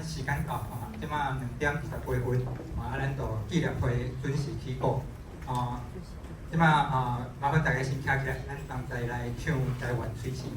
時間到吼，這馬2點20幾分，啊，咱就紀念會準時起鼓。哦，這馬啊，麻煩大家先徛起來，咱同齊來唱台灣水星。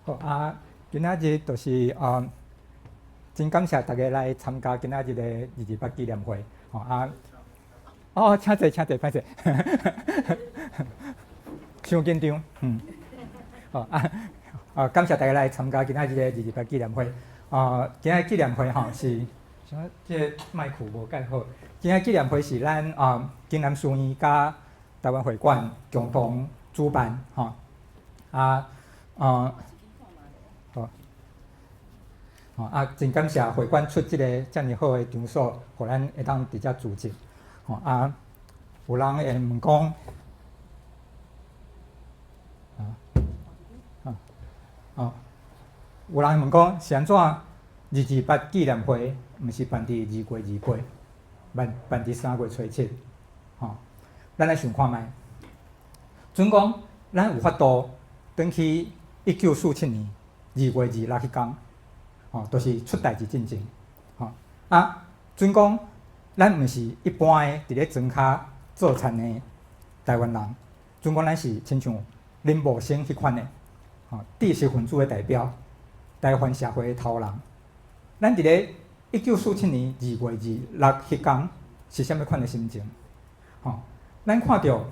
好啊，今仔日就是啊，真感謝大家來參加今仔日的二二八紀念會。吼啊，哦，請坐，請坐，歹勢，傷緊張，嗯，好啊，啊，感謝大家來參加今仔日的二二八紀念會。啊，今仔日紀念會吼是，啥？這個麥克無蓋好。今仔日紀念會是咱啊，京南書院佮台灣會館共同主辦，吼啊啊。好，啊，真感謝會館出這个遮爾好的場所，予咱會當佇遮組織。吼啊，有人會問講，啊啊哦，有人問講是按怎二二八紀念會毋是辦佇2月28，辦辦佇3月初7？吼，咱來想看覓，準講咱有法度轉去1947年2月26彼工，吼，就是出代誌進前，吼啊，準講咱毋是一般的佇咧莊跤做田的台灣人，準講咱是親像林茂生彼款的，吼，知識分子的代表，台灣社會的頭人，咱佇咧1947年2月26彼工是啥物款的心情？吼，咱看著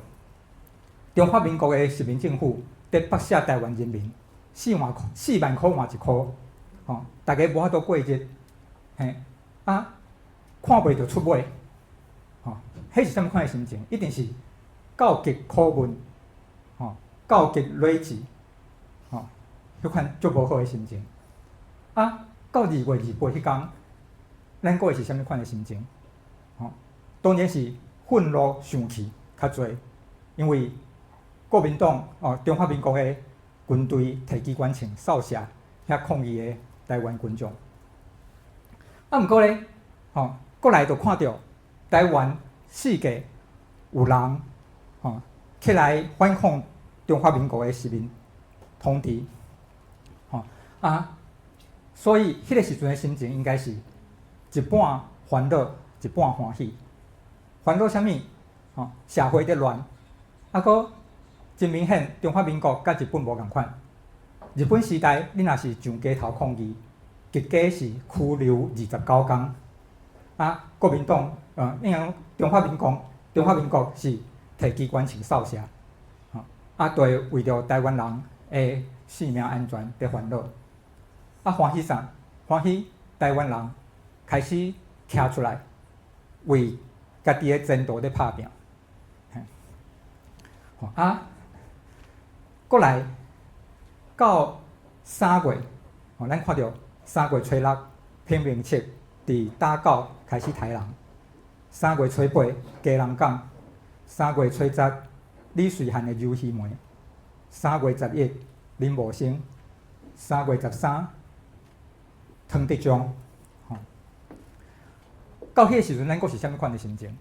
中華民國的殖民政府佇剝削台灣人民。四萬四萬箍換一箍，吼，大家無法度過日，嘿，啊，看袂著出尾，吼，彼是啥物款的心情？一定是到極苦悶，吼，到極累積，吼，彼款足無好的心情。啊，到2月28彼工，咱閣會是啥物款的心情？吼，當然是憤怒、生氣較濟，因為國民黨哦，中華民國的軍隊提機關槍掃射遐抗議的台灣群眾。啊，毋過咧，吼，過來就看著台灣四界有人吼起來反抗中華民國的殖民統治，吼啊，所以彼个時陣的心情應該是一半煩惱，一半歡喜。煩惱啥物？吼，社會佇亂，啊，閣真明顯，中華民國佮日本無仝款。日本時代，你若是上街頭抗議，極低是拘留29工。啊，國民黨，應該講中華民國，中華民國是提機關槍掃射，吼，啊，就會為著台灣人的性命安全佇煩惱。啊，歡喜啥？歡喜台灣人開始徛出來，為家己的前途咧拍拚。吼啊，過來到3月，吼，咱看著3月初6，彭明徳佇打狗開始刣人。3月初8，基隆港；3月初10，李瑞漢的鰇魚糜；3月11，林茂生；3月13，湯德章。吼，到彼个時陣，咱閣是啥物款的心情？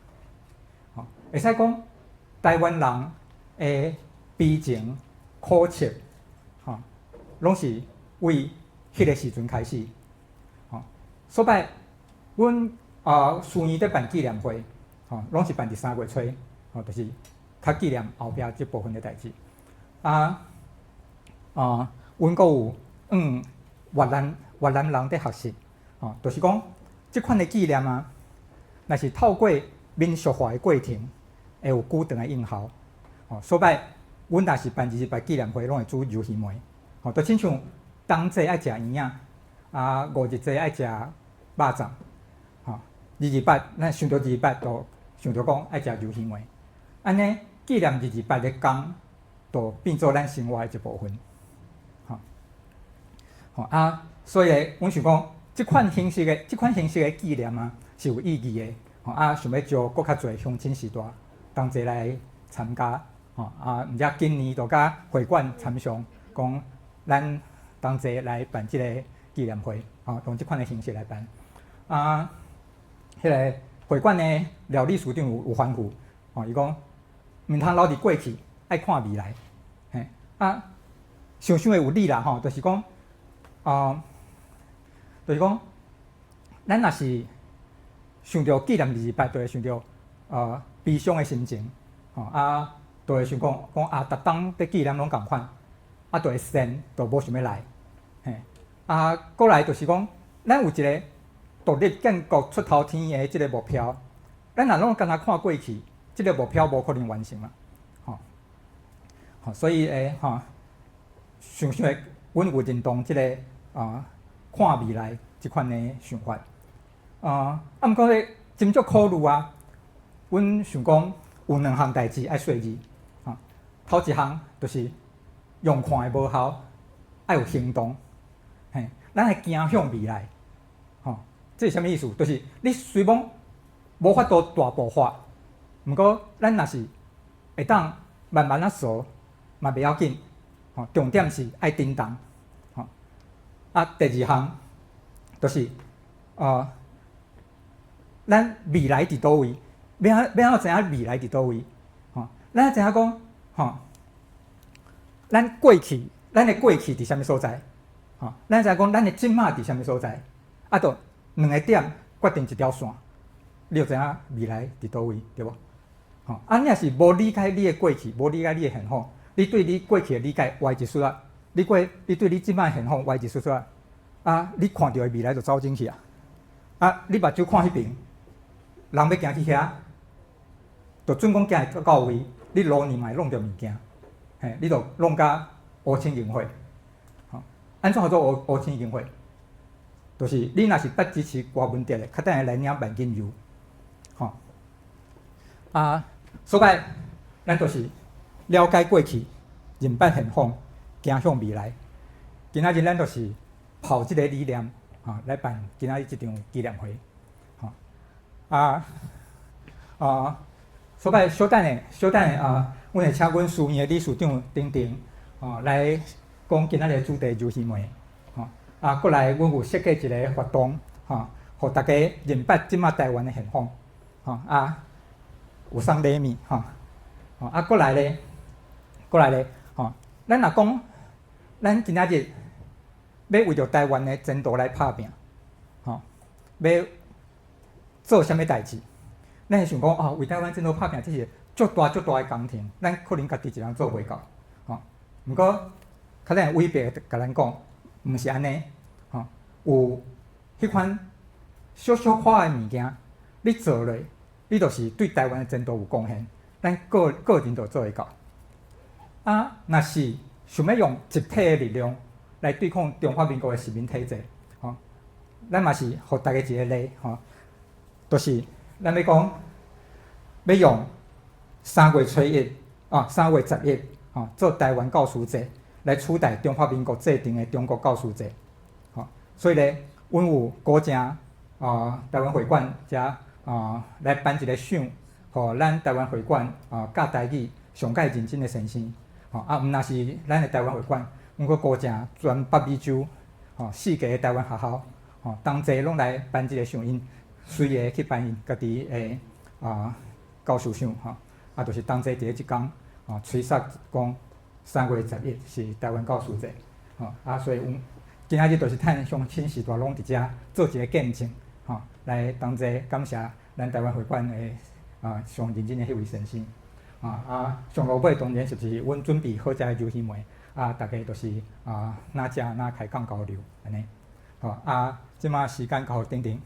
吼，會使講台灣人的悲情苦戚，吼，攏是為彼个時陣開始。吼，所擺，阮啊，書院佇辦紀念會，吼，攏是辦佇三月初，吼，就是較紀念後壁這部分的代誌。啊，啊，阮閣有越南人佇學習，吼，就是講這款的紀念啊，若是透過民俗化的過程，會有久長的印效。吼，所擺，阮若是辦228紀念會，攏會煮鰇魚糜，吼，就親像冬至愛食圓仔，啊，五日節愛食肉粽，吼，二二八，咱想著二二八，就想著講愛食鰇魚糜，按呢紀念二二八的工，就變做咱生活的一部分，吼，吼啊，所以咧，阮想講，這款形式的紀念啊，是有意義的，吼啊，想欲招閣較濟鄉親序大同齊來參加，吼啊，毋才今年就佮會館參商，講咱同齊來辦這個紀念會，吼，用這款的形式來辦。啊，彼个會館的廖理事長有吩咐，吼，伊講毋通留佇過去，愛看未來，嘿，啊，想想會有理啦，吼，就是講，啊，就是講，咱若是想著紀念二二八，就會想著悲傷的心情，吼啊，就會想講講啊，逐冬佇紀念攏仝款，啊，就會散，就無想欲來，嘿，啊，過來就是講，咱有一个獨立建國出頭天的這个目標，咱若攏干焦看過去，這个目標無可能完成啦，吼，吼，所以吼，想想會，阮有認同這个啊，看未來這款的想法，啊，啊，毋過咧，斟酌考慮啊，阮想講有兩項代誌愛細膩，啊，頭一項就是用看的無效，愛有行動，嘿，咱愛行向未來，吼，這是啥物意思？就是你雖罔無法度大步伐，毋過咱若是會當慢慢仔踅，嘛袂要緊，吼，重點是愛振動，吼。啊，第二項就是，咱未來佇佗位？欲按怎知影未來佇佗位？吼，咱愛知影講，吼，咱過去，咱的過去佇啥物所在？吼，咱知影講，咱的這馬佇啥物所在？啊，就兩个點決定一條線，你就知影未來佇佗位，對無？吼，啊，你若是無理解你的過去，無理解你的現況，你對你過去的理解歪一絲仔，你對你這馬現況歪一絲仔，啊，你看著的未來就走進去啊！啊，你目睭看彼爿，人欲行去遐，就準講行會到位，你路呢嘛會弄著物件，嘿，你就弄甲烏青銀火。吼，按怎號做烏青銀火？就是你若是捌支持柯文哲的，較等下來領萬金油，吼。啊，所以咱就是了解過去，認捌現況，行向未來。今仔日咱就是抱這个理念，吼，來辦今仔日這場紀念會，吼。啊啊，所以小等下，小等下啊，阮會請阮書院的理事長丁丁，吼，來講今仔日的主題鰇魚糜，吼。啊，過來阮有設計一个活動，吼，予大家認捌這馬台灣的現況，吼啊，有送禮物，吼，吼啊，過來咧，過來咧，吼，咱若講，咱今仔日欲為著台灣的前途來拍拚，吼，欲做啥物代誌？咱會想講，哦，為台灣前途拍拚，這是足大足大的工程，咱可能家己一人做袂到，吼。毋過，較咱偉伯共咱講，毋是按呢，吼，有彼款小小塊的物件，你做落，你就是對台灣的前途有貢獻，咱個個人就做會到。啊，若是想欲用集體的力量來對抗中華民國的殖民體制，吼，咱嘛是予大家一個例，吼，就是咱欲講欲用三月初一啊，3月11，吼，做台灣教師節來取代中華民國制定的中國教師節，吼，所以咧，阮有鼓正啊，台灣會館遮啊來頒一個賞，予咱台灣會館啊教台語上蓋認真的先生，吼啊，毋若是咱的台灣會館，阮閣鼓正全北美洲吼四個的台灣學校，吼同齊攏來頒這個賞，𪜶隨意去頒𪜶家己的啊教師賞，吼，啊，就是同齊佇咧這工，吼，吹捒講三月十一是台灣教師節，吼，啊，所以阮今仔日就是趁鄉親序大攏佇遮做一個見證，吼，來同齊感謝咱台灣會館的啊上認真的彼位先生，啊啊，上落尾當然就是阮準備好食的鰇魚糜，啊，大家就是啊，若食若開講交流，按呢，好啊，這馬時間交予丁丁。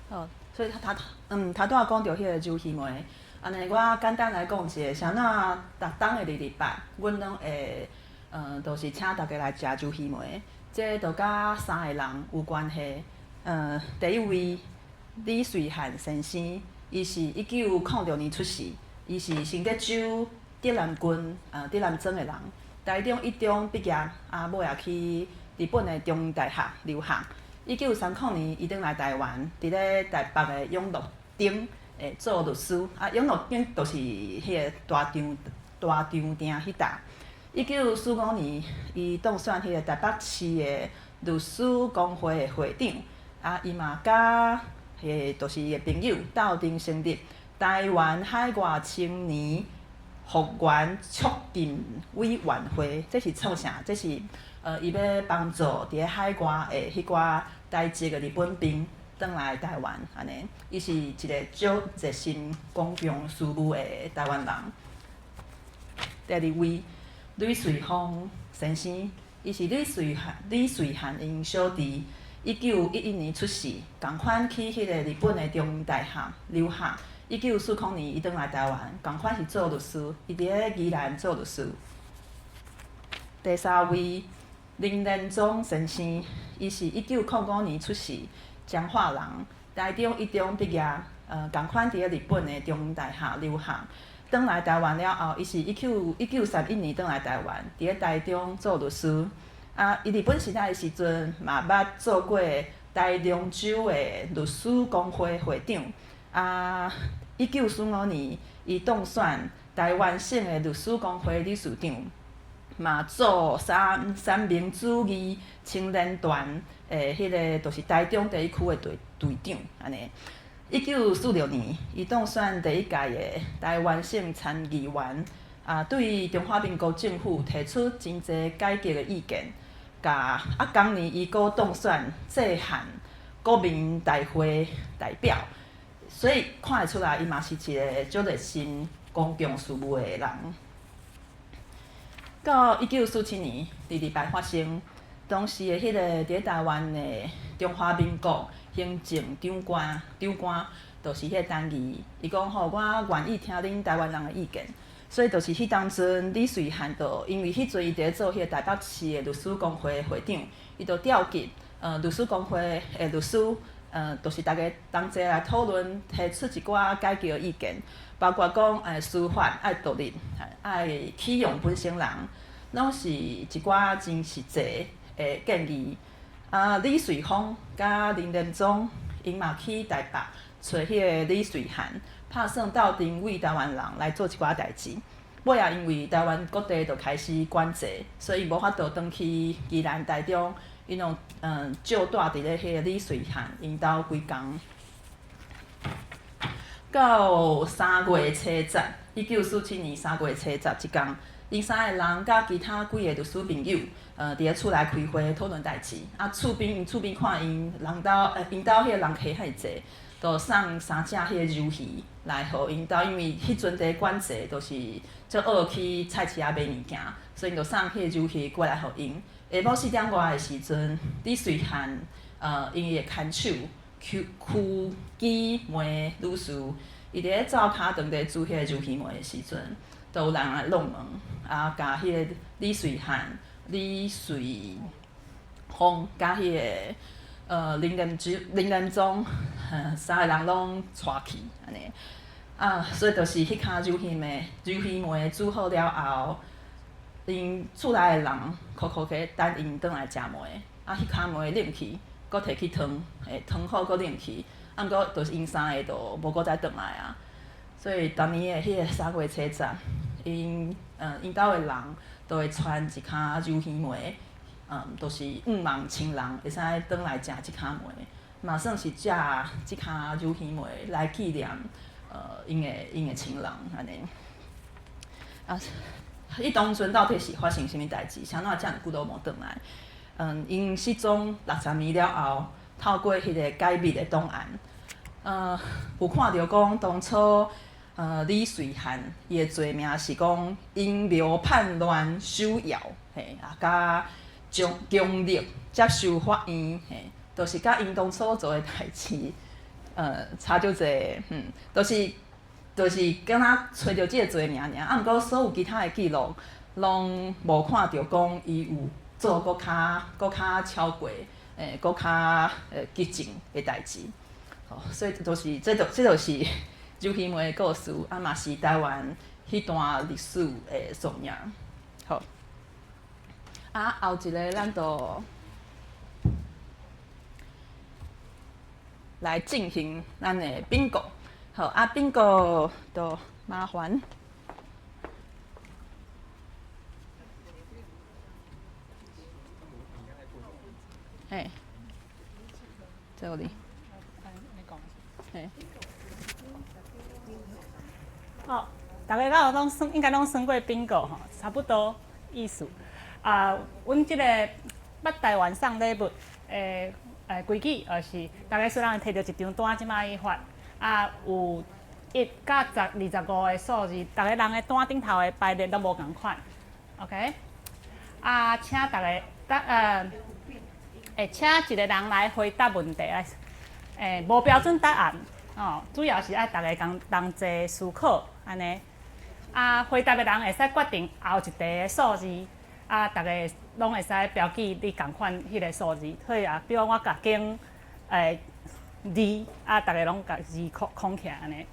好，所以他他嗯，頭拄仔講著彼个鰇魚糜，按呢我簡單來講一下，啥那逐冬的228，阮攏會，就是請大家來食鰇魚糜，這就佮三個人有關係。第一位李瑞漢先生，伊是1906年出世，伊是成德州竹南郡竹南庄的人，台中一中畢業，啊，尾仔去日本的中央大學留學。1930年，伊轉來台灣，佇咧台北的永樂町做律師。啊，永樂町就是彼个大張大張埕彼搭。1945年，伊當選彼个台北市的律師公會的會長。啊，伊嘛佮彼個就是伊的朋友鬥陣成立台灣海外青年復原促進委員會。這是創啥？這是伊欲幫助佇咧海外的彼寡台籍的日本兵轉來台灣，按呢，伊是一個足熱心公共事務的台灣人。第二位呂瑞峰先生，伊是呂瑞漢呂瑞漢𪜶小弟，1911年出世，仝款去彼個日本的中央大學留學。1940年，伊轉來台灣，仝款是做律師，伊佇咧宜蘭做律師。第三位林連忠先生，伊是1905年出世，彰化人，台中一中畢業，仝款佇咧日本的中央大學留學。轉來台灣了後，伊是1931年轉來台灣，佇咧台中做律師。啊，伊日本時代的時陣嘛捌做過台中州的律師公會會長。啊，1945年，伊當選台灣省的律師公會理事長，嘛做三三民主義青年團的彼个，就是台中第一區的隊隊長，按呢。1946年，伊當選第一屆的台灣省參議員，啊，對中華民國政府提出真濟改革的意見。共啊，仝年伊閣當選制憲國民大會代表。所以看會出來，伊嘛是一個足熱心公共事務的人。到1947年，228發生，當時的彼個佇咧台灣的中華民國行政長官長官，就是彼個陳儀，伊講吼，我願意聽恁台灣人的意見。所以就是彼當陣，呂瑞漢就因為彼陣伊佇咧做彼個台北市的律師公會會長，伊就召集律師公會的律師。就是大家同齊來討論，提出一寡改革的意見，包括講，司法愛獨立，愛起用本省人，攏是一寡真實際的建議。啊，李瑞峰佮林連忠，𪜶嘛去台北揣彼个呂瑞漢，拍算鬥陣為台灣人來做一寡代誌。尾仔因為台灣各地就開始管制，所以無法度轉去宜蘭、台中。𪜶攏借蹛佇咧彼個呂瑞漢𪜶兜幾工。到三月初十，1947年3月初十這工，𪜶三个人佮其他幾个律師朋友，佇咧厝內開會討論代誌。啊，厝邊厝邊看𪜶人兜，𪜶兜彼個人客遐濟，就送三隻彼個鰇魚來予𪜶兜，因為彼陣佇管制，就是足惡去菜市仔買物件，所以就送彼個鰇魚過來予𪜶。下晡4點外的時陣，李瑞漢𪜶的牽手邱區基梅女士，伊佇咧灶跤場佇煮彼个湍魚糜的時陣，就有人來弄門，啊，共彼个李瑞漢、李瑞鳳佮彼个林連珠、林連宗，三个人攏帶去按呢。啊，所以就是彼跤湍魚糜、湍魚糜煮好了後，𪜶厝內的人苦苦咧等𪜶轉來食糜，啊，彼跤糜冷去，閣提去燙，燙好閣冷去，啊，毋過就是𪜶三個就無閣再轉來啊。所以逐年的彼個3月初10，𪜶兜的人都會傳一跤湍魚糜，就是向望親人會使轉來食這跤糜，嘛算是藉這跤湍魚糜來紀念𪜶的親人按呢。啊，彼當陣到底是發生啥物代誌？啥物遮爾久都無轉來？𪜶失蹤60年了後，透過彼个解密的檔案，有看著講當初李瑞漢伊的罪名是講陰謀叛亂首要，嘿，啊，佮將強力接受法院，嘿，就是佮𪜶當初做的代誌，差足濟，就是敢若揣著這个罪名爾，啊，毋過所有其他的記錄攏無看著講伊有做閣較超過，閣較激進的代誌，吼，所以就是這就是湍魚糜的故事，啊嘛是台灣彼段歷史的縮影。好，啊後一个咱就來進行咱的 bingo。好，啊 bingo 就麻煩。嘿，這裡。嘿。好，大家敢有攏耍，應該攏耍過 bingo 吼，差不多意思。啊，阮這个捌台灣送禮物的規矩，就是大家雖然會摕著一張單，這擺去發，啊有1到10、25个數字，逐个人的單頂頭的排列攏無仝款，OK？啊，請逐个，會請一个人來回答問題，無標準答案，哦，主要是愛逐个共同齊思考，按呢。啊，回答的人會使決定後一題的數字，啊，逐个攏會使標記你仝款彼个數字。所以啊，比如我共揀2，啊，逐个攏共2空空起來按呢。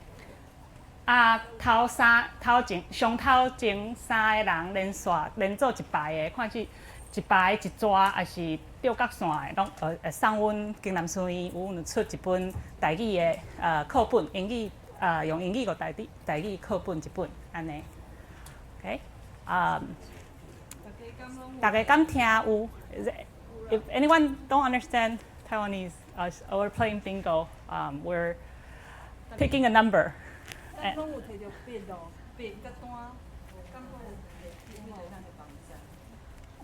啊，頭三頭前上頭前三个人連續連做一排的，看是一排一逝，抑是對角線的，攏會送阮京南書院有阮有出一本台語的課本，英語用英語佮台語課本一本按呢。OK，啊，大家敢聽有？If anyone don't understand Taiwanese, we're playing bingo. We're picking a number. 敢攏有提著筆咯，筆佮單，敢攏有提著咱的網站。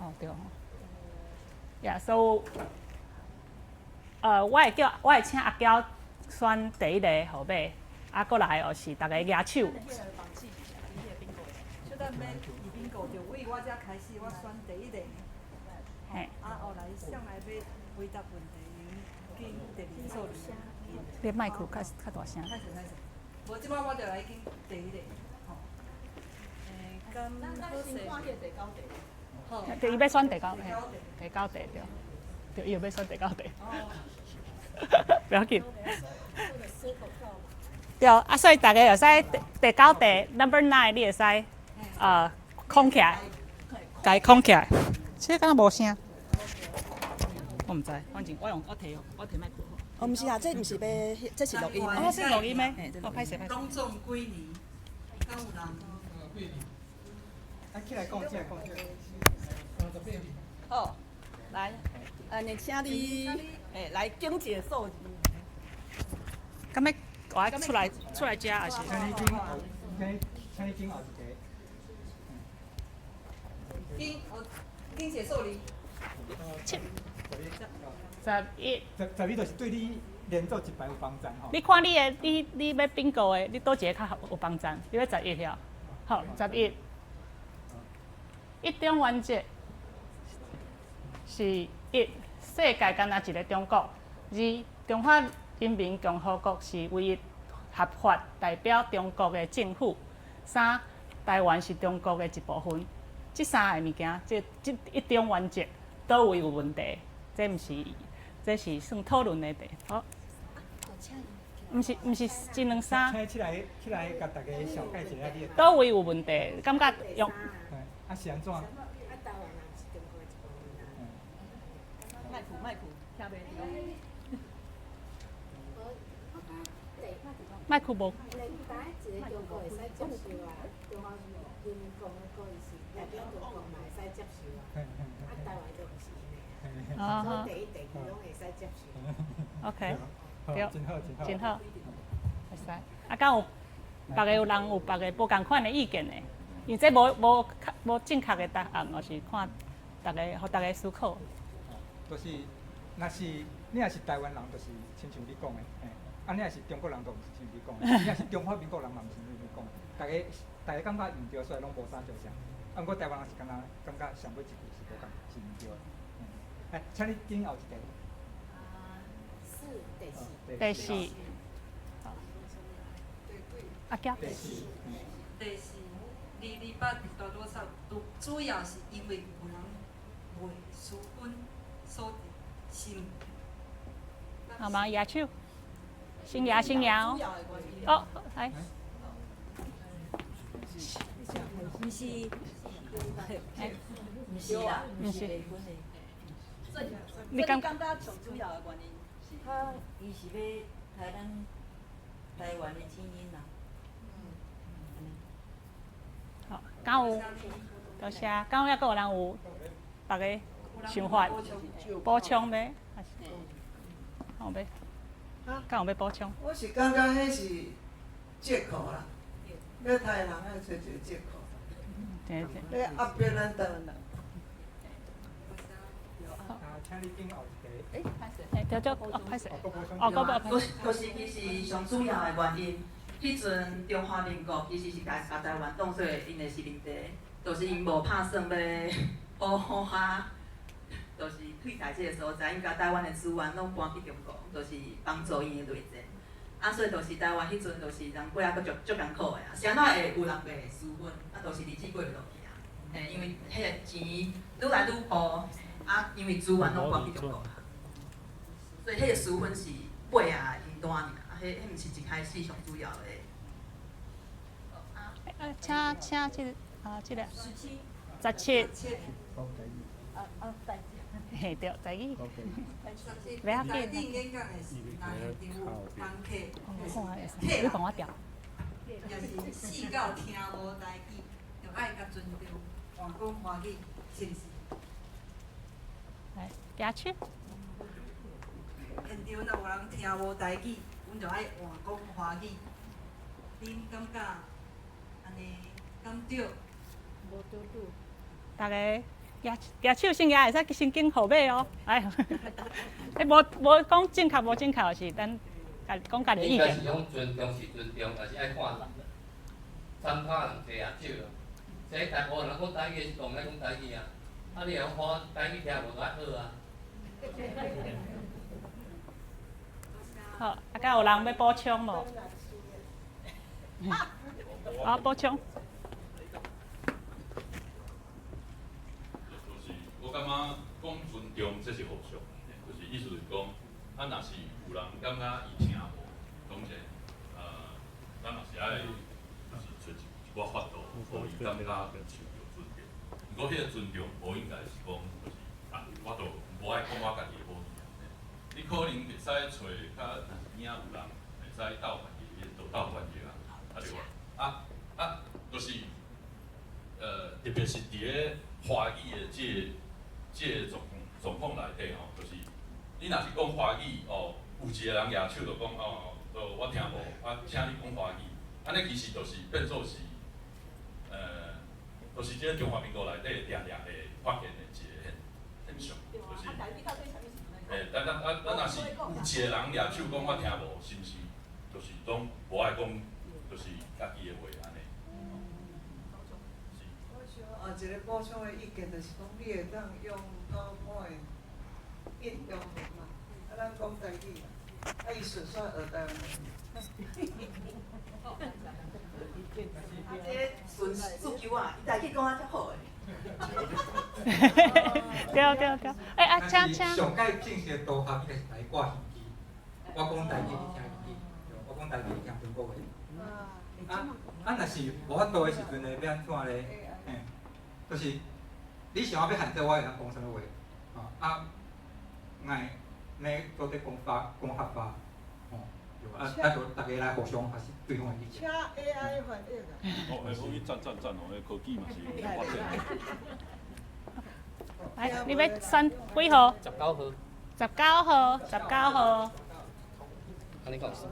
哦對。Yeah, so，我會請阿嬌選第一個號碼，啊，過來就是逐家舉手。小等欲二 bingo 就為我遮開始，我選第一個。嘿。啊，後來上來欲回答問題，揀第二個數字。你麥克較較大聲。歹勢歹勢，無這擺我就來揀第一個。吼。敢好勢。好。對，伊欲選第九，第九題對。對，伊欲選第九題。不要緊。對，啊，所以逐家會使第九題 number nine，你會使空起來，共空起來。這個敢若無聲？我毋知，反正我用我提我提麥克。哦，毋是啊，這毋是欲，這是錄音。哦，是錄音的。哦，歹勢歹勢。攏總幾年？敢有人？啊，起來講，起來講。好，來，你請你，來揀一个數字。敢欲我愛出來食，抑是？請你揀後，請你揀後一个。揀後，揀一个數字。七。11。11就是對你連做一排有幫贊吼。你看你的，你欲 bingo 的，你佗一个較有幫贊？你欲11了？好，十一。一中原則。是一，世界干焦一个中國；二，中華人民共和國是唯一合法代表中國的政府；三，台灣是中國的一部分。這三个物件，這一中原則，佗位有問題？這毋是，這是算討論的題。好，毋是毋是一兩三。請起來起來，共大家小解一下你的。佗位有問題？感覺用。啊是按怎？麥克麥克，聽袂著。麥克無。一个中國會使接受啊，中華人民共和國伊是代表中國嘛會使接受啊，啊台灣就毋是𪜶的啊，所以第一、第二攏會使接受。 OK，對，真好，真好，真好，會使。啊，敢有別个有人有別个無仝款的意見的？因為這無正確的答案，就是看逐家，予逐家思考。就是，若是你若是台灣人，就是親像你講的，嘿。啊，你若是中國人，就毋是親像你講的；你若是中華民國人，嘛毋是親像你講的。逐家逐家感覺毋對，所以攏無啥相像。啊，毋過台灣人是敢若感覺上尾一句是無仝，是毋對的。來，請你揀後一題。四，第四。第四。阿嬌。第四。第四，228大多數主主要是因為有人袂私分所致，是毋？好嘛，舉手。先舉先舉哦。哦，來。毋是，毋是啦，毋是。你感覺上主要的原因是？他伊是欲刣咱台灣的精英啦。好，敢有？多謝。敢有抑閣有人有別个想法？補充欲？敢有欲？敢有欲補充？我是感覺彼是借口啦，欲刣人愛揣一个借口。對對。欲壓迫咱台灣人。啊，請你揀後一題。欸，歹勢。欸，對對，哦，歹勢。哦，閣無。就是其實上主要的原因，彼陣中華民國其實是共台灣當做𪜶的殖民地，就是𪜶無拍算欲好好哈，就是退台這个所在，𪜶共台灣的資源攏搬去中國，就是幫助𪜶的內戰。啊，所以就是台灣彼陣就是人過啊，閣足足艱苦的啊。是按怎會有人袂私分？啊，就是日子過袂落去啊。嘿，因為彼个錢愈來愈薄，啊，因為資源攏搬去中國啊，所以彼个私分是尾仔的單爾，彼毋是一開始上主要的。啊，請請這個啊，這個。17。十七。嘿，對，台語。袂要緊。頂演講的是，若現場有人客，你幫我調。也是四到聽無台語，就愛共尊重，換講華語，是毋是？來，舉手。現場若有人聽無台語，阮就愛換講華語。恁感覺按呢敢對？無對對。逐家舉舉手先舉，會使先揀號碼哦。哎，欸，無無講正確無正確，是咱家講家己意見。應該是講尊重是尊重，但是愛看人，參考人濟也少。這大部分人講台語是當然講台語啊，啊你若講台語聽無就愛好啊。好，啊，敢有人欲補充無？啊，補充。就是我感覺講尊重，這是互相的，就是意思是講，啊，若是有人感覺伊聽無，當然，咱嘛是愛，就是揣一寡法度，予伊感覺受著尊重。毋過彼個尊重，無應該是講，就是啊，我就無愛講我家己的母語。你可能會使揣較邊仔有人會使鬥翻譯，就鬥翻譯啊，啊對無？啊啊，就是，特別是佇咧華語的這個狀況內底吼，就是你若是講華語哦，有一個人舉手就講哦，我聽無，啊，請你講華語，按呢其實就是變做是，就是這個中華民國內底定定會發現的一個現象，就是。欸，咱若是有一個人舉手講我聽無，是毋是？就是講無愛講，就是家己的話按呢。是。嘛一个补充的意见，就是讲你会当用 PowerPoint 印中文嘛，啊，咱讲台语嘛，啊，伊顺煞学台湾。啊，这纯自求啊，伊台语讲啊遮好的。对对对，欸啊，请请。上盖正式的导学应该是来挂鱼机，我讲台语，你听鱼机，我讲台语，你听中国话。啊啊，若是无法度的时阵咧，欲按怎咧？嘿，就是你想欲限制我会当讲啥物话，吼啊，爱欲做咧讲法讲合法，吼，啊，咱就逐家来互相学习对方的意见。请 AI 翻译啊！哦，欸，我去赞赞赞哦，彼科技嘛是发展。来，你欲选几号？19号。19号，19号。按呢讲是。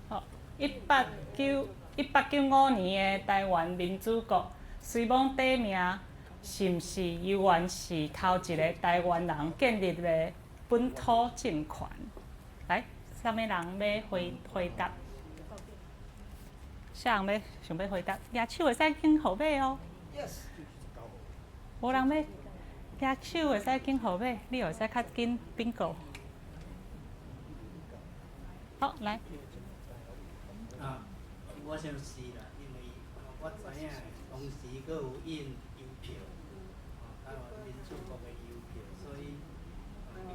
好，1895年的台灣民主國，雖罔短命，是毋是猶原是頭一个台灣人建立的本土政權？來，啥物人欲回答？啥人欲想欲回答？舉手會使揀號碼哦。 Yes。無人欲舉手會使揀號碼，你會使較緊 bingo。好，來。啊，我想是啦，因為我知影當時閣有印郵票，台灣民主國的郵票，所以以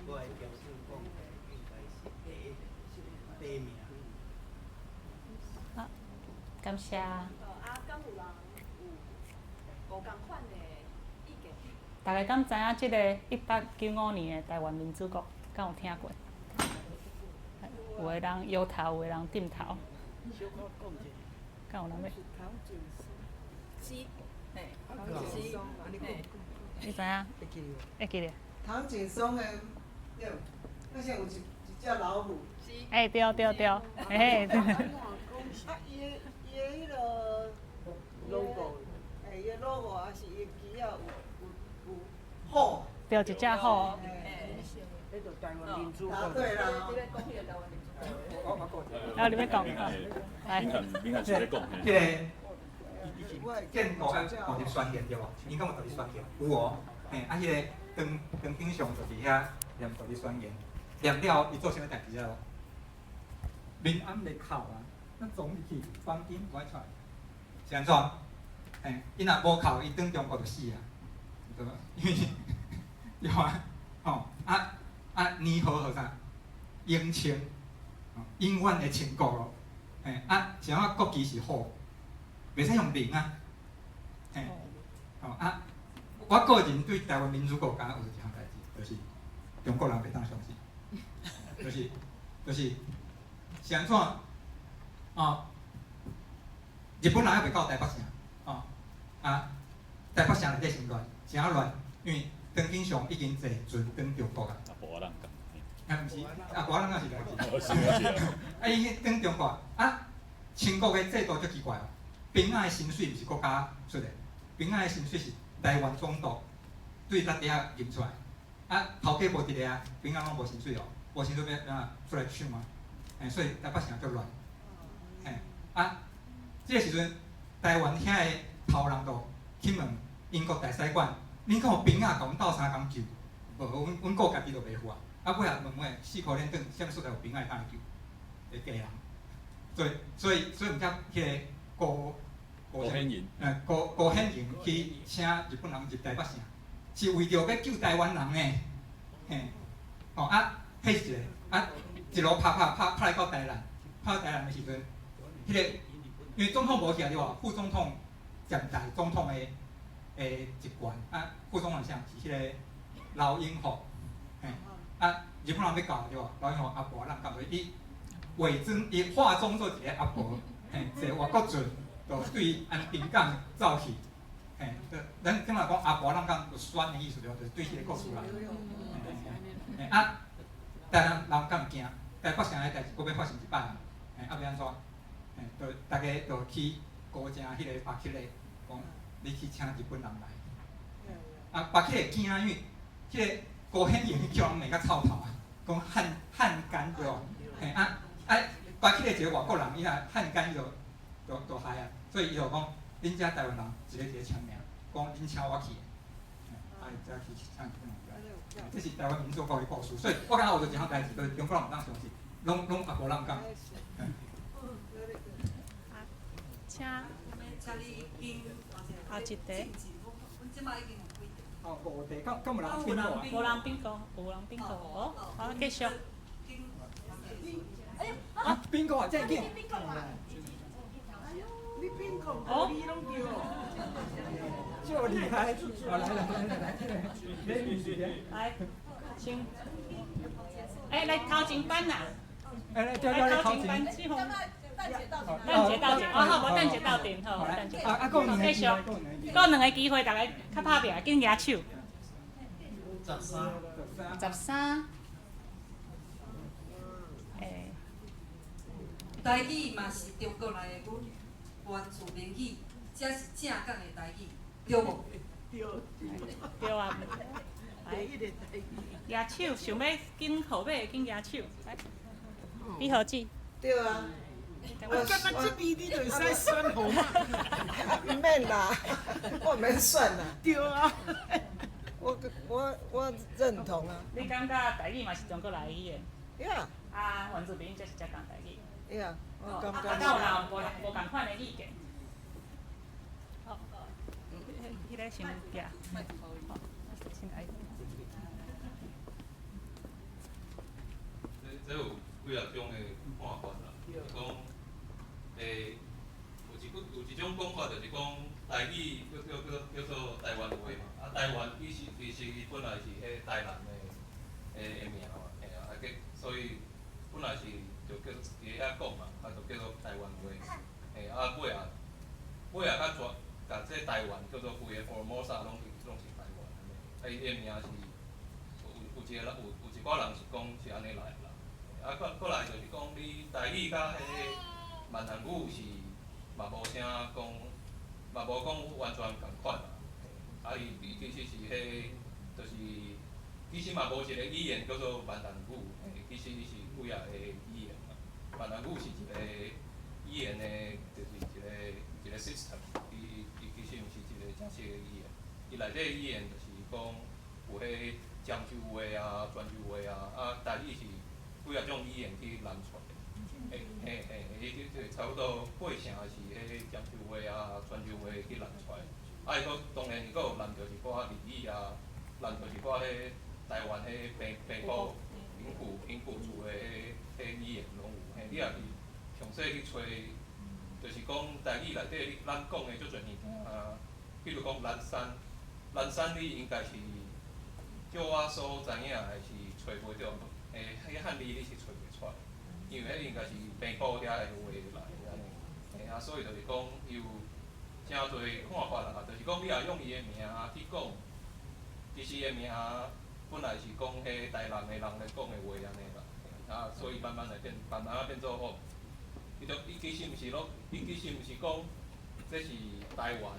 我的標準講起來，應該是第一第一名。好，感謝。啊，敢有人有無仝款的意見？大家敢知影這个1895年的台灣民主國，敢有聽過？有的人搖頭，有的人點頭。敢有人欲？是，嘿，是，嘿。你知影？會記咧。唐景崧的，對，那像有一隻老虎。欸，對對對，嘿。啊，伊的彼个 logo，欸，伊的 logo 抑是伊的旗仔有虎。對，一隻虎。彼就台灣民主國。對啦。啊，你欲講？來。這个建國愛獨立宣言對無？𪜶敢有獨立宣言？有哦。嘿，啊，彼个唐景崧就佇遐念獨立宣言，念了伊做啥物代誌知無？明暗咧哭啊，咱總入去房間無愛出來，是按怎？嘿，伊若無哭，伊轉中國就死啊，對無？因為對啊，吼啊啊年號號啥？永清，永遠的清國咯。嘿，啊，是按怎國旗是虎，袂使用龍啊。嘿，吼啊，我個人對台灣民主國敢若有一項代誌，就是中國人袂當相信，就是是按怎？哦，日本人猶未到台北城，哦，啊，台北城內底先亂，是按怎亂？因為唐景崧已經坐船轉中國啊。啊，毋是，啊，無人也是代誌。啊，伊轉中國啊，清國的制度足奇怪哦。兵仔的薪水毋是國家出的，兵仔的薪水是台灣總督對咱遐印出來。啊，頭家無佇咧啊，兵仔攏無薪水哦，無薪水欲按怎出來搶啊？嘿，所以台北城足亂。嘿，啊，這个時陣台灣遐的頭人就去問英國大使館，恁敢有兵仔共阮鬥相共救？無，阮顧家己都袂赴啊。啊，尾仔問問四箍連轉，啥物所在有兵仔會當來救？會假人。所以毋才彼个高顯瑩，高顯瑩去請日本人入台北城，是為著欲救台灣人呢。嘿，吼啊，彼是一个啊，一路拍拍拍拍來到台南，拍到台南的時陣，彼个因為總統無去啊對無？副總統暫代總統的職權啊，副總統是啥？是彼个劉永福，嘿，啊，日本人欲到對無？劉永福阿婆人講伊偽裝，伊化妝做一个阿婆，嘿，坐外國船，就對安平港走去，嘿，咱怎若講阿婆人講有選的意思對無？就是對彼个故事啦。嘿，啊，台南人敢驚？台北城的代誌閣欲發生一擺啊？嘿，啊欲按怎？嘿，就逐家就去高正彼个巴克咧，講你去請日本人來。啊，巴克會驚，因為彼个高顯瑩叫人罵甲臭頭啊，講漢奸對無？嘿啊啊，巴克咧一个外國人，伊若漢奸伊就害啊，所以伊就講，恁遮台灣人一个一个簽名，講恁請我去的，啊，伊才去請去。這是台灣民主國的故事，所以我感覺學著一項代誌，就是中國人毋通相信，攏攏也無人講。請後一題。哦，五題，敢敢有人賓果啊？無人賓果，有人賓果哦。好，繼續。啊，賓果啊，這麼緊。你賓果，你攏對。這厲害！來來來來來，來，請。欸，來頭前班啦。欸，來，對對，頭前班，等一下鬥陣，哦好，無等一下鬥陣，好，等一下。啊，閣繼續，閣兩个機會，逐个較拍拚，緊舉手。 13。 13。欸。台語嘛是中國來的原住民語，才是正港的台語，對無？對。對啊。第一個台語。舉手，想欲揀號碼的緊舉手。來，李何志。對啊。我感覺這邊你就會使選號碼。毋免啦，我毋免選啦。對啊。我認同啊。你感覺台語嘛是中國來的語言？ Yeah。啊，原住民才是正港台語。 Yeah，我感覺。啊，敢有人無無仝款的意見？好，彼个先舉。好，先來。這有幾仔種的看法啦，就是講，有一句有一種講法就是講台語叫做台灣話嘛，啊台灣其實伊本來是彼台南的名嘛，嘿啊，啊結所以本來是就叫佇遐講嘛，啊就叫做台灣話，嘿啊尾仔尾仔較全共這台灣叫做規个 Formosa 攏是台灣按呢，啊伊的名是有一个人有一寡人是講是按呢來的啦。啊，閣來就是講，你台語佮彼个閩南語是嘛無啥講，嘛無講完全仝款啦。啊，伊其實是彼，就是其實嘛無一個語言叫做閩南語，其實伊是幾仔個語言啦。閩南語是一個語言的，就是一個 system，伊其實毋是一個正式的語言。伊內底語言就是講有彼漳州話啊、泉州話啊，啊台語是幾仔種語言去連出來的，嘿嘿嘿，伊就差不多八成是彼漳州話啊、泉州話去連出來，啊伊閣當然伊閣有連著一寡日語啊，連著一寡彼台灣彼平埔平埔族的彼語言攏有，嘿，你若是詳細去揣，就是講台語內底你咱講的足濟物件啊，比如講南山，南山你應該是照我所知影的是揣袂著。欸，彼漢字你是揣袂出來，因為彼應該是平埔遐的話來的按呢。嘿啊，所以就是講有誠濟看法啦，就是講你若用伊的名去講，其實伊的名本來是講彼台南的人咧講的話按呢啦。啊，所以慢慢來變，慢慢仔變做哦，伊就伊其實毋是攏，伊其實毋是講這是台灣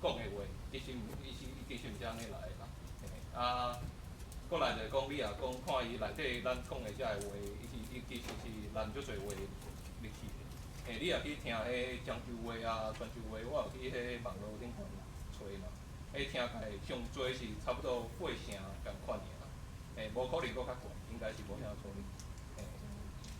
講的話，其實毋，伊是伊其實毋是按呢來的啦。嘿啊。過來就是講，你若講看伊內底咱講的遮个話，伊是伊其實是連足濟話入去的。嘿，你若去聽彼漳州話啊、泉州話，我有去彼網路頂懸揣嘛，彼聽起來上濟是差不多八成仝款爾啦。嘿，無可能閣較懸，應該是無遐可能。嘿，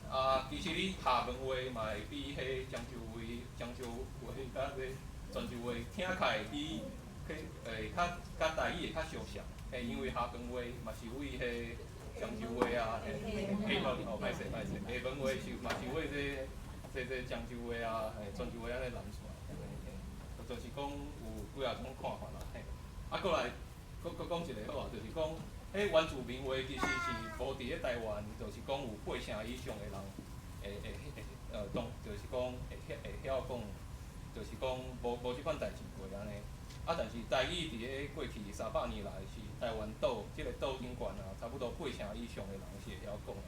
啊，其實你廈門話嘛會比彼漳州話、漳州話佮這泉州話聽起來比彼會較佮台語會較相像。嘿，因為廈門話嘛是為彼漳州話啊，嘿，廈門哦，歹勢歹勢，廈門話是嘛是為這漳州話啊，嘿，泉州話按呢連出來，嘿，就是講有幾仔種看法啦，嘿。啊，閣來，閣閣講一个好啊，就是講，彼原住民話其實是無佇咧台灣，就是講有八成以上的人會當，就是講會曉講，就是講無這款代誌過按呢。啊，但是台語佇咧過去300年來是台灣島這个島頂懸啊，差不多八成以上的人是會曉講的，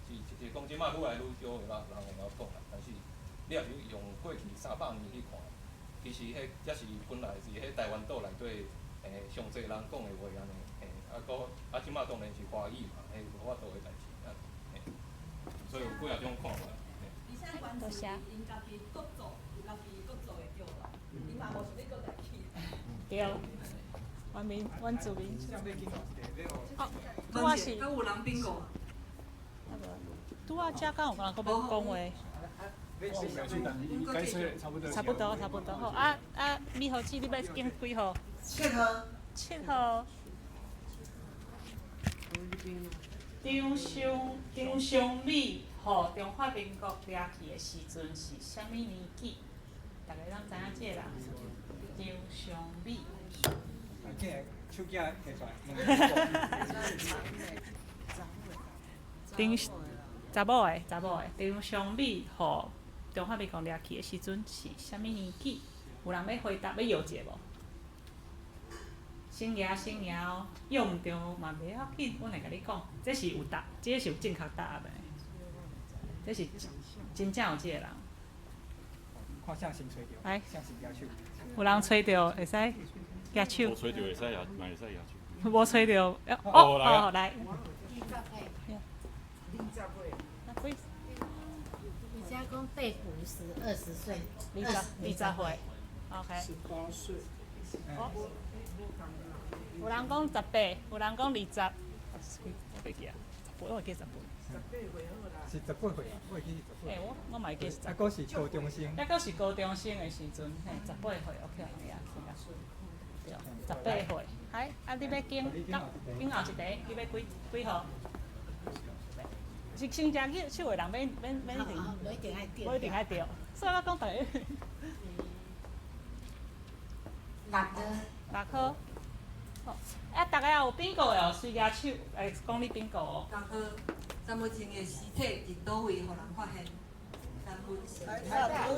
是講這擺愈來愈少的人會曉講啦。但是你若是用過去300年去看，其實彼才是本來是彼台灣島內底上濟人講的話按呢，嘿，啊閣啊這擺當然是華語嘛，彼無法度的代誌啊，嘿，所以有幾仔種看法。多謝。𪜶家己國族有家己國族的叫啦。對，原民原住民。哦，拄仔是。閣有人 bingo。拄仔遮敢有人閣欲講話？差不多，差不多好。啊啊，美好姊，你欲揀幾號？7號。7號。張尚張尚美予中華民國掠去的時陣是啥物年紀？逐家攏知影這個人，張尚美。手機提出來。張查某的，查某的，張尚美予中華民國掠去的時陣是啥物年紀？有人欲回答，欲搖一下無？先舉先舉哦，搖毋著嘛袂要緊，阮會共你講，這是有答，這是有正確答案的，這是真正有這個人。看誰先揣著，來，誰先舉手。有人揣著會使舉手。無揣著會使也，嘛會使舉手。無揣著，哦，哦，來。 20歲。你家講被捕時20歲。20歲。OK。 18歲。有人講18，有人講20。我袂記啊，18我會記18。是18歲，我會記是18。欸，我嘛會記是。啊，閣是高中生。抑閣是高中生的時陣，嘿，18歲，OK 啊，對，18歲。來，啊，你欲揀，揀後一題，你欲幾幾號？是先舉手的人免免免一定，無一定愛著，無一定愛著。所以我講逐家。6號。6號。好，啊，逐家也有賓果的哦，隨舉手，會講你賓果哦。6號，陳文清的屍體佇佗位予人發現？圖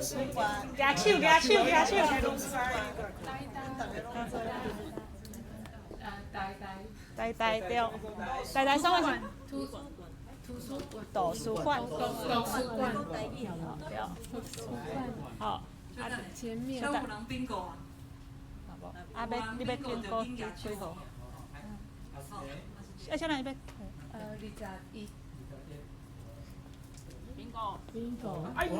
書館。舉手，舉手，舉手。台台。台台對，台台啥物？圖圖書館。圖書館。圖書館。對。好。啊，前面。有人賓果啊？啊，欲你欲揀閣幾號？啊，小蘭你欲？21。賓果。賓果。哎喲！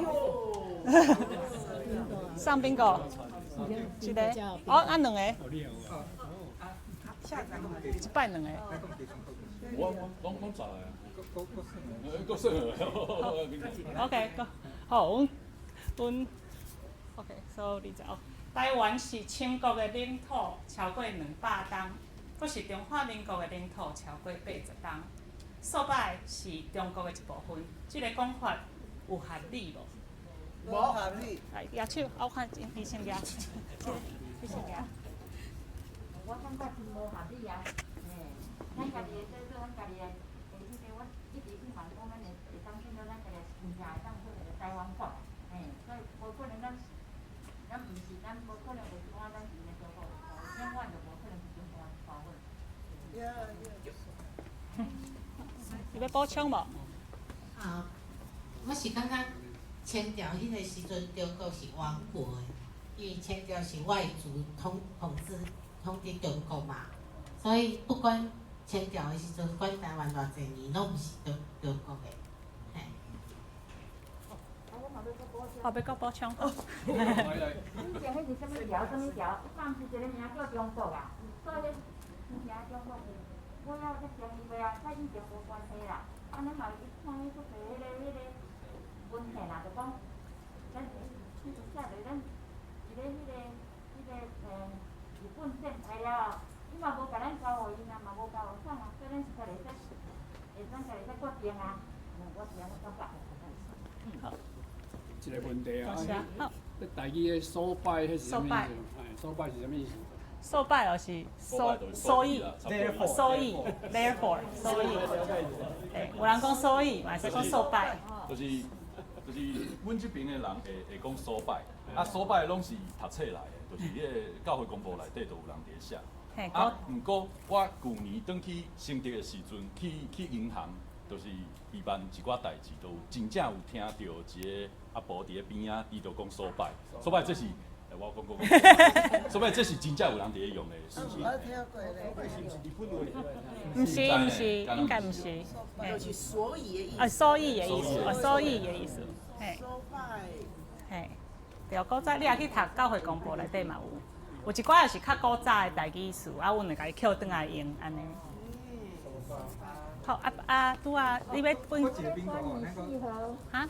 上賓果。一個。哦，啊兩個。一擺兩個。我攏攏十個。閣算。 OK，好，阮阮 OK，所以20哦。台灣是清國的領土超過200冬，閣是中華民國的領土超過80冬。蘇拜是中國的一部分，這个講法有合理無？無合理。來，舉手，我看醫生舉，醫生舉。我感覺真無合理啊！嘿，咱家己的做做咱家己的，欸，這個我一直希望講，咱會會當變做咱家己真正會當做一個台灣國，嘿，所以無可能咱咱毋是，咱無可能就是講咱是咧中國，永遠就無可能是中國的部分。你欲補充無？啊，我是感覺清朝彼個時陣，中國是亡國的，因為清朝是外族統統治統治中國嘛，所以不管清朝的時陣管台灣偌濟年，攏毋是中中國的，嘿。哦，欲閣補充。以前彼是啥物朝？啥物朝？敢毋是一個名叫中國啊？所以真正中國是，我猶才成立未啊，甲以前無關係啦。按呢嘛，伊看彼足濟彼个彼个文獻啊，就講，咱彼陣寫著咱一個彼个彼个日本戰敗了後，伊嘛無共咱交予𪜶啊，嘛無交予啥啊，所以咱是家己會使，會當家己會使決定啊。我是按呢感覺。好。一個問題啊，好。台語的所拜彼是啥物意思？哎，所拜是啥物意思？所拜就是所所以，所以，therefore，所以，欸，有人講所以，嘛會使講所拜。就是阮這邊的人會會講所拜，啊所拜攏是讀冊來的，就是彼个教會公報內底都有人佇咧寫。啊，毋過我舊年轉去新竹的時陣，去去銀行，就是預辦一寡代誌，都真正有聽著一个阿婆佇咧邊仔，伊就講所拜，所拜這是。我講講，所以這是真正有人佇咧用的事情。我聽過咧。毋是毋是，應該毋是。就是所以的意思。啊，所以的意思，啊，所以的意思。嘿。所拜。嘿，對。對，古早你若去讀教會公報內底嘛有，有一寡也是較古早的台語詞，啊，阮會共伊抾轉來用按呢。好啊啊，拄啊，你欲分？哈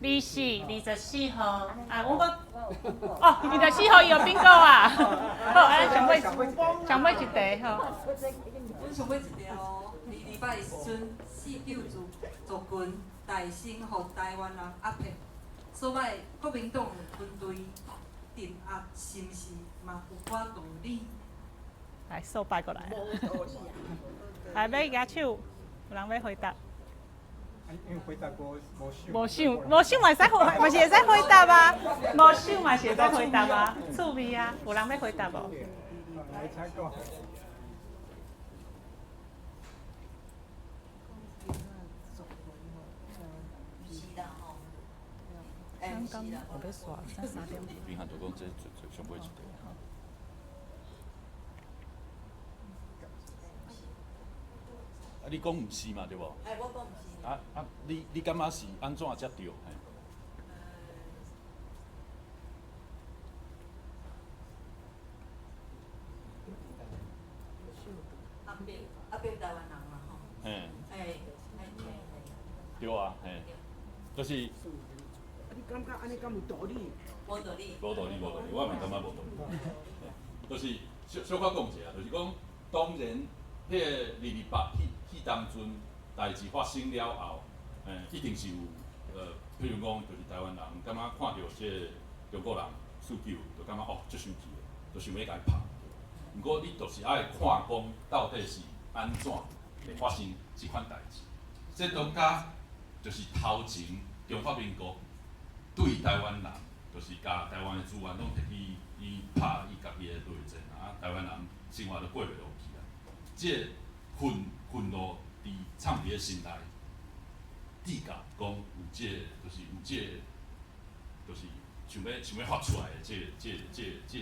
？24、24號啊，阮講哦，24號伊有賓果啊。好，啊，上尾上尾一題好。阮上尾一題哦，228的時陣，四九族族群大聲予台灣人壓迫，所以國民黨的軍隊鎮壓，是毋是嘛有寡道理？來，手擺過來。來，欲舉手，有人欲回答？因為回答無無想。無想，無想嘛會使回，嘛是會使回答啊。無想嘛是會使回答啊，趣味啊，有人欲回答無？來，請講。剛剛我欲煞，才3點。平漢就講這最上尾一題。啊，你講毋是嘛，對無？哎，我講毋是。啊啊，你感覺是按怎才對？壓迫壓迫台灣人嘛吼。嘿。哎，對啊，嘿，就是。啊，你感覺按呢敢有道理？無道理。無道理，無道理，我嘛感覺無道理。就是小小可講一下，就是講當然，彼个228彼當陣代誌發生了後，一定是有譬如講，就是台灣人感覺看著這个中國人49，就感覺哦，足生氣的，就想欲共伊拍。毋過你就是愛看講到底是按怎會發生這款代誌。這都佮就是頭前中華民國對台灣人，就是共台灣的資源攏摕去伊拍伊家己的內戰啊，台灣人生活都過袂落去啊。這个憤怒佇藏佇咧心內，至到講有這个，就是有這个，就是想欲發出來的這個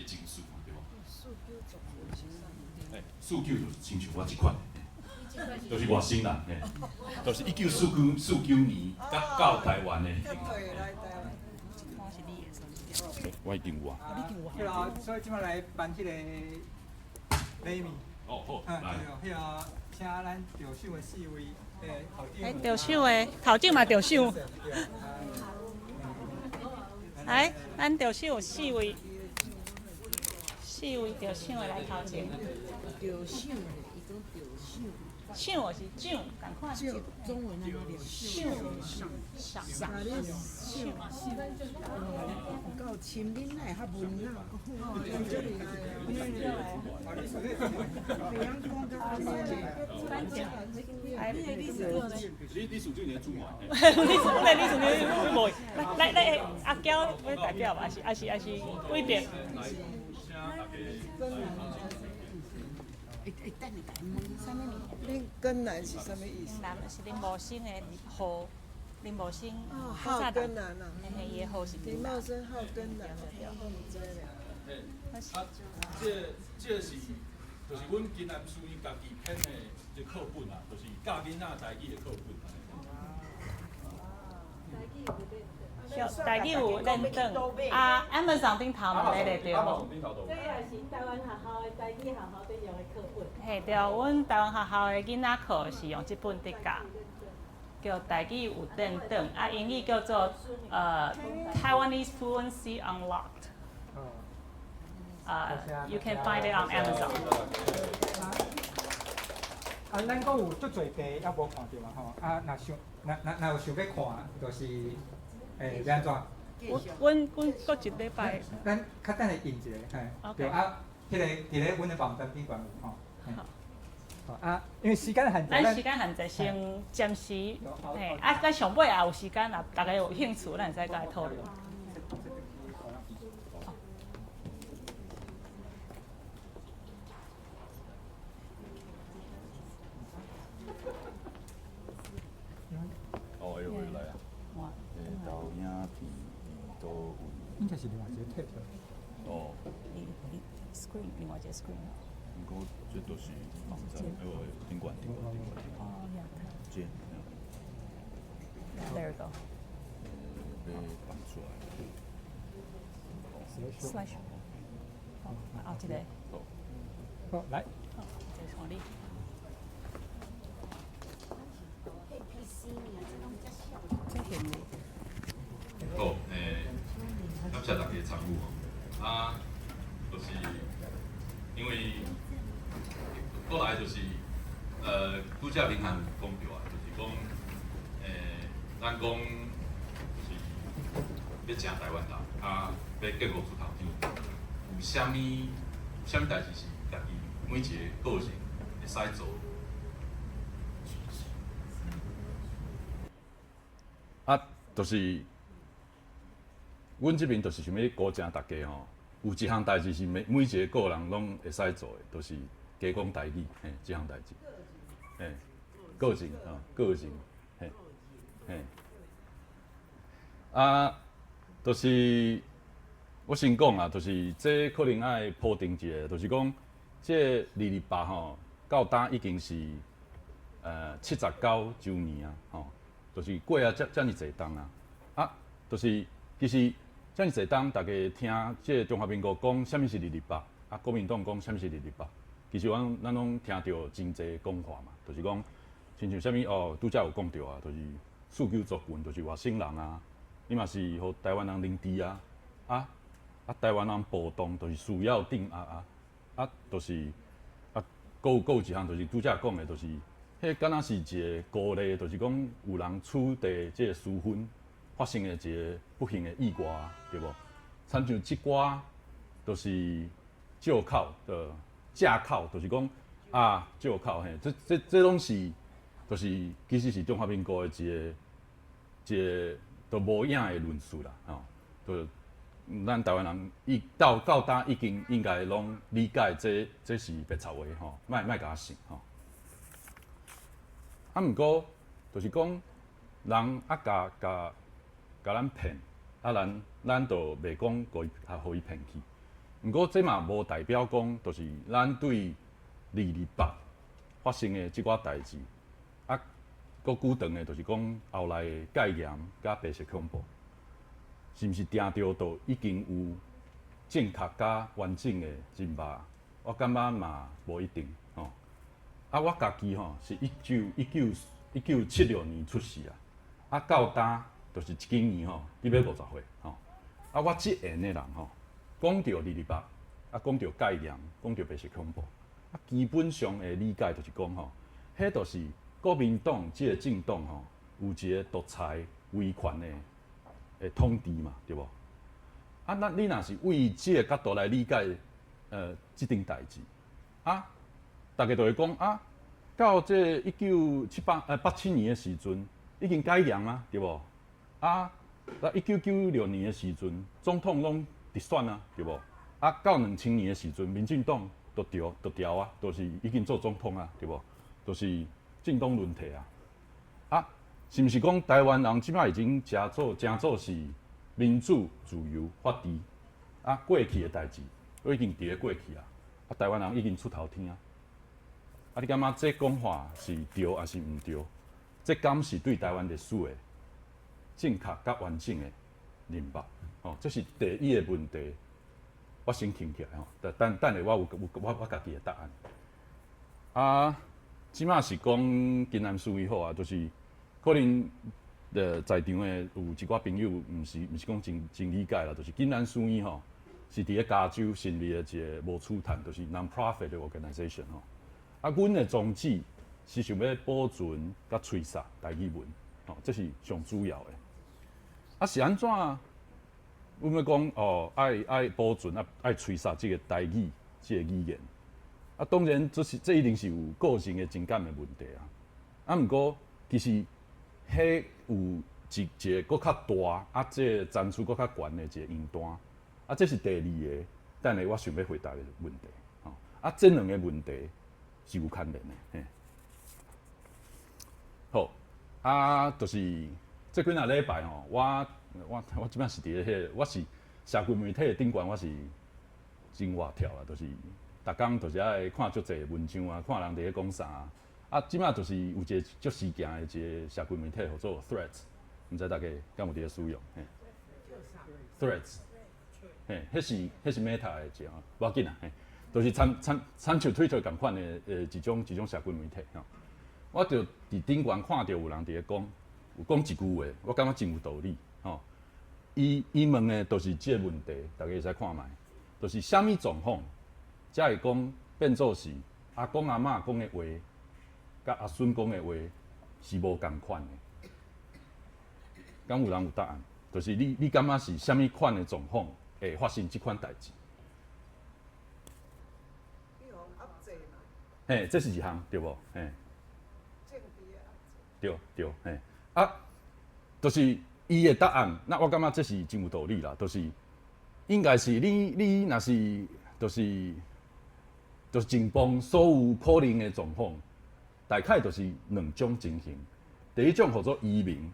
情緒嘛，對無？欸，49就是親像我這款的，就是外省人，嘿，就是1949、49年才到台灣的。我已經有啊。對啊，所以這擺來頒彼個禮物。哦，好，來。對哦，彼个請咱著手的四位，頭長。欸，著手的，頭前嘛著手。來，咱著手有四位，四位著手的來頭前。著手咧，伊講著手。手就是獎，仝款。中文按怎念？賞賞賞。賞。有夠深，恁哪會較文啊？哦，這裡。袂曉講甲按呢。你處長咧主嘛？你阮的理事長無，來來阿嬌欲代表無？抑是偉德？欸欸，等下共伊問啥物名？恁根南是啥物意思？南是林茂生的號，林茂生。哦，號根南啊。嘿嘿，伊的號是。林茂生號根南，我毋知咧。嘿，啊，這是就是阮金南書院家己編的一個課本啊，就是教囡仔台語的課本。台語有認證，啊，Amazon 頂頭嘛買會著。這也是台灣學校的台語學校佇用的課本。嘿，對，阮台灣學校的囡仔課是用這本佇教，叫台語有認證，啊，英語叫做Taiwanese Fluency Unlocked。You can find it on Amazon。啊，咱閣有足濟題猶無看著嘛吼，啊，若想若若若有想欲看，就是。欸，欲按怎？阮阮閣一禮拜。咱較等下印一個，嘿，對啊，彼个佇咧阮的網站頂懸有吼。好啊，因為時間限制，咱時間限制先暫時，嘿，啊，咱上尾也有時間，若大家有興趣，咱會使閣來討論。哦，會來啊。投影片佇佗位？應該是另外一個貼條。哦。 screen 另外一個 screen。毋過這都是網站，哎呦，頂懸頂懸頂懸。哦，這。 There we go。欲放出來。Slide show。好，後一個。好，來。好，這是你。這是你。好，感謝大家參與哦。啊，就是因為過來就是，拄才明翰有講著啊，就是講，咱講就是欲成台灣人，啊，欲建國出頭天，有啥物有啥物代誌是家己每一个個人會使做？啊，就是阮這邊就是想欲鼓勵大家吼，有一項代誌是每每一个個人攏會使做的，就是加講台語，嘿，這項代誌，嘿，個人啊，個人，嘿，嘿，啊，就是我先講啊，就是這可能愛鋪墊一下，就是講這228吼，到今已經是79週年啊，吼，就是過啊遮遮爾濟冬啊，啊，就是其實遮爾濟冬，大家聽這個中華民國講啥物是228，啊，國民黨講啥物是228，其實阮咱攏聽著真濟講法嘛，就是講親像啥物哦，拄才有講著啊，就是四九族群，就是外省人啊，你嘛是予台灣人凌遲啊，啊啊台灣人暴動，就是需要鎮壓啊，啊，就是啊，閣有閣有一項就是拄才講的，就是彼敢若是一個孤例，就是講有人取締這個私分發生的一個不幸的意外，對無？親像這寡就是借口的借口，就是講啊借口嘿，這這這攏是，就是其實是中華民國的一個一個都無影的論述啦，吼，就咱台灣人已到到今已經應該攏理解這這是白賊話吼，莫莫共我信吼。啊，毋過就是講人啊，共共共咱騙，啊，咱咱就袂講共伊啊，予伊騙去。毋過這嘛無代表講，就是咱對228發生的這寡代誌，啊，閣久長的，就是講後來的戒嚴佮白色恐怖，是毋是定著就已經有正確佮完整的認捌？我感覺嘛無一定吼。啊，我家己吼是1976年出世啊，啊到今就是這今年吼，你欲50歲吼。啊，我這緣的人吼，講著228，啊講著戒嚴，講著白色恐怖，啊基本上的理解就是講吼，彼就是國民黨這個政黨吼，有一個獨裁威權的的統治嘛，對無？啊，那你若是為這個角度來理解，這頂代誌，啊，大家就會講啊，到這197887年的時陣，已經解嚴啊，對無？啊，啊1996年的時陣，總統攏直選啊，對無？啊，到2000年的時陣，民進黨就調就調啊，就是已經做總統啊，對無？就是政黨輪替啊。啊，是毋是講台灣人這擺已經誠做誠做是民主、自由、法治啊？過去的代誌都已經佇咧過去啊！啊，台灣人已經出頭天啊！啊，你感覺這講法是對抑是毋對？這敢是對台灣歷史的正確佮完整的認捌？吼，這是第一个問題，我先提起來吼。等等等下，我有有我我家己的答案。啊，這馬是講金南書院好啊，就是可能在場的有一寡朋友，毋是毋是講真真理解啦，就是金南書院吼，是佇咧加州成立的一個無儲趁，就是 non-profit 的 organization 吼。啊，阮的宗旨是想欲保存佮吹殺台語文，吼，這是上主要的。啊，是按怎？阮欲講哦，愛愛保存啊，愛吹殺這個台語這個語言。啊，當然這是這一定是有個人的情感的問題啊。啊，毋過其實彼有一一個閣較大啊，這個層次閣較懸的一個名單。啊，這是第二个，等下我想欲回答的問題。吼，啊，這兩个問題是有牽連的。嘿，好，啊，就是這幾若禮拜吼，我我我這擺是佇咧彼個，我是社群媒體的頂懸，我是真活跳啊，就是逐工就是愛看足濟文章啊，看人佇咧講啥啊。啊，這擺就是有一個足時行的一個社群媒體，號做 Threads，毋知大家敢有佇咧使用？嘿，Threads。嘿，彼是 Meta 的一項，無要緊啦，嘿，就是參像 Twitter 仝款的一種社群媒體吼。我就佇頂懸看著有人佇咧講，有講一句話，我感覺真有道理吼。伊問的就是這個問題，大家會使看覓，就是啥物狀況才會講變做是阿公阿嬤講的話，佮阿孫講的話是無仝款的。敢有人有答案？就是你感覺是啥物款的狀況會發生這款代誌？嘿，這是一項對無？嘿。對對嘿，啊，就是伊的答案，那我感覺這是真有道理啦，就是應該是你若是就是盡幫所有可能的狀況，大概就是兩種情形。第一種號做移民，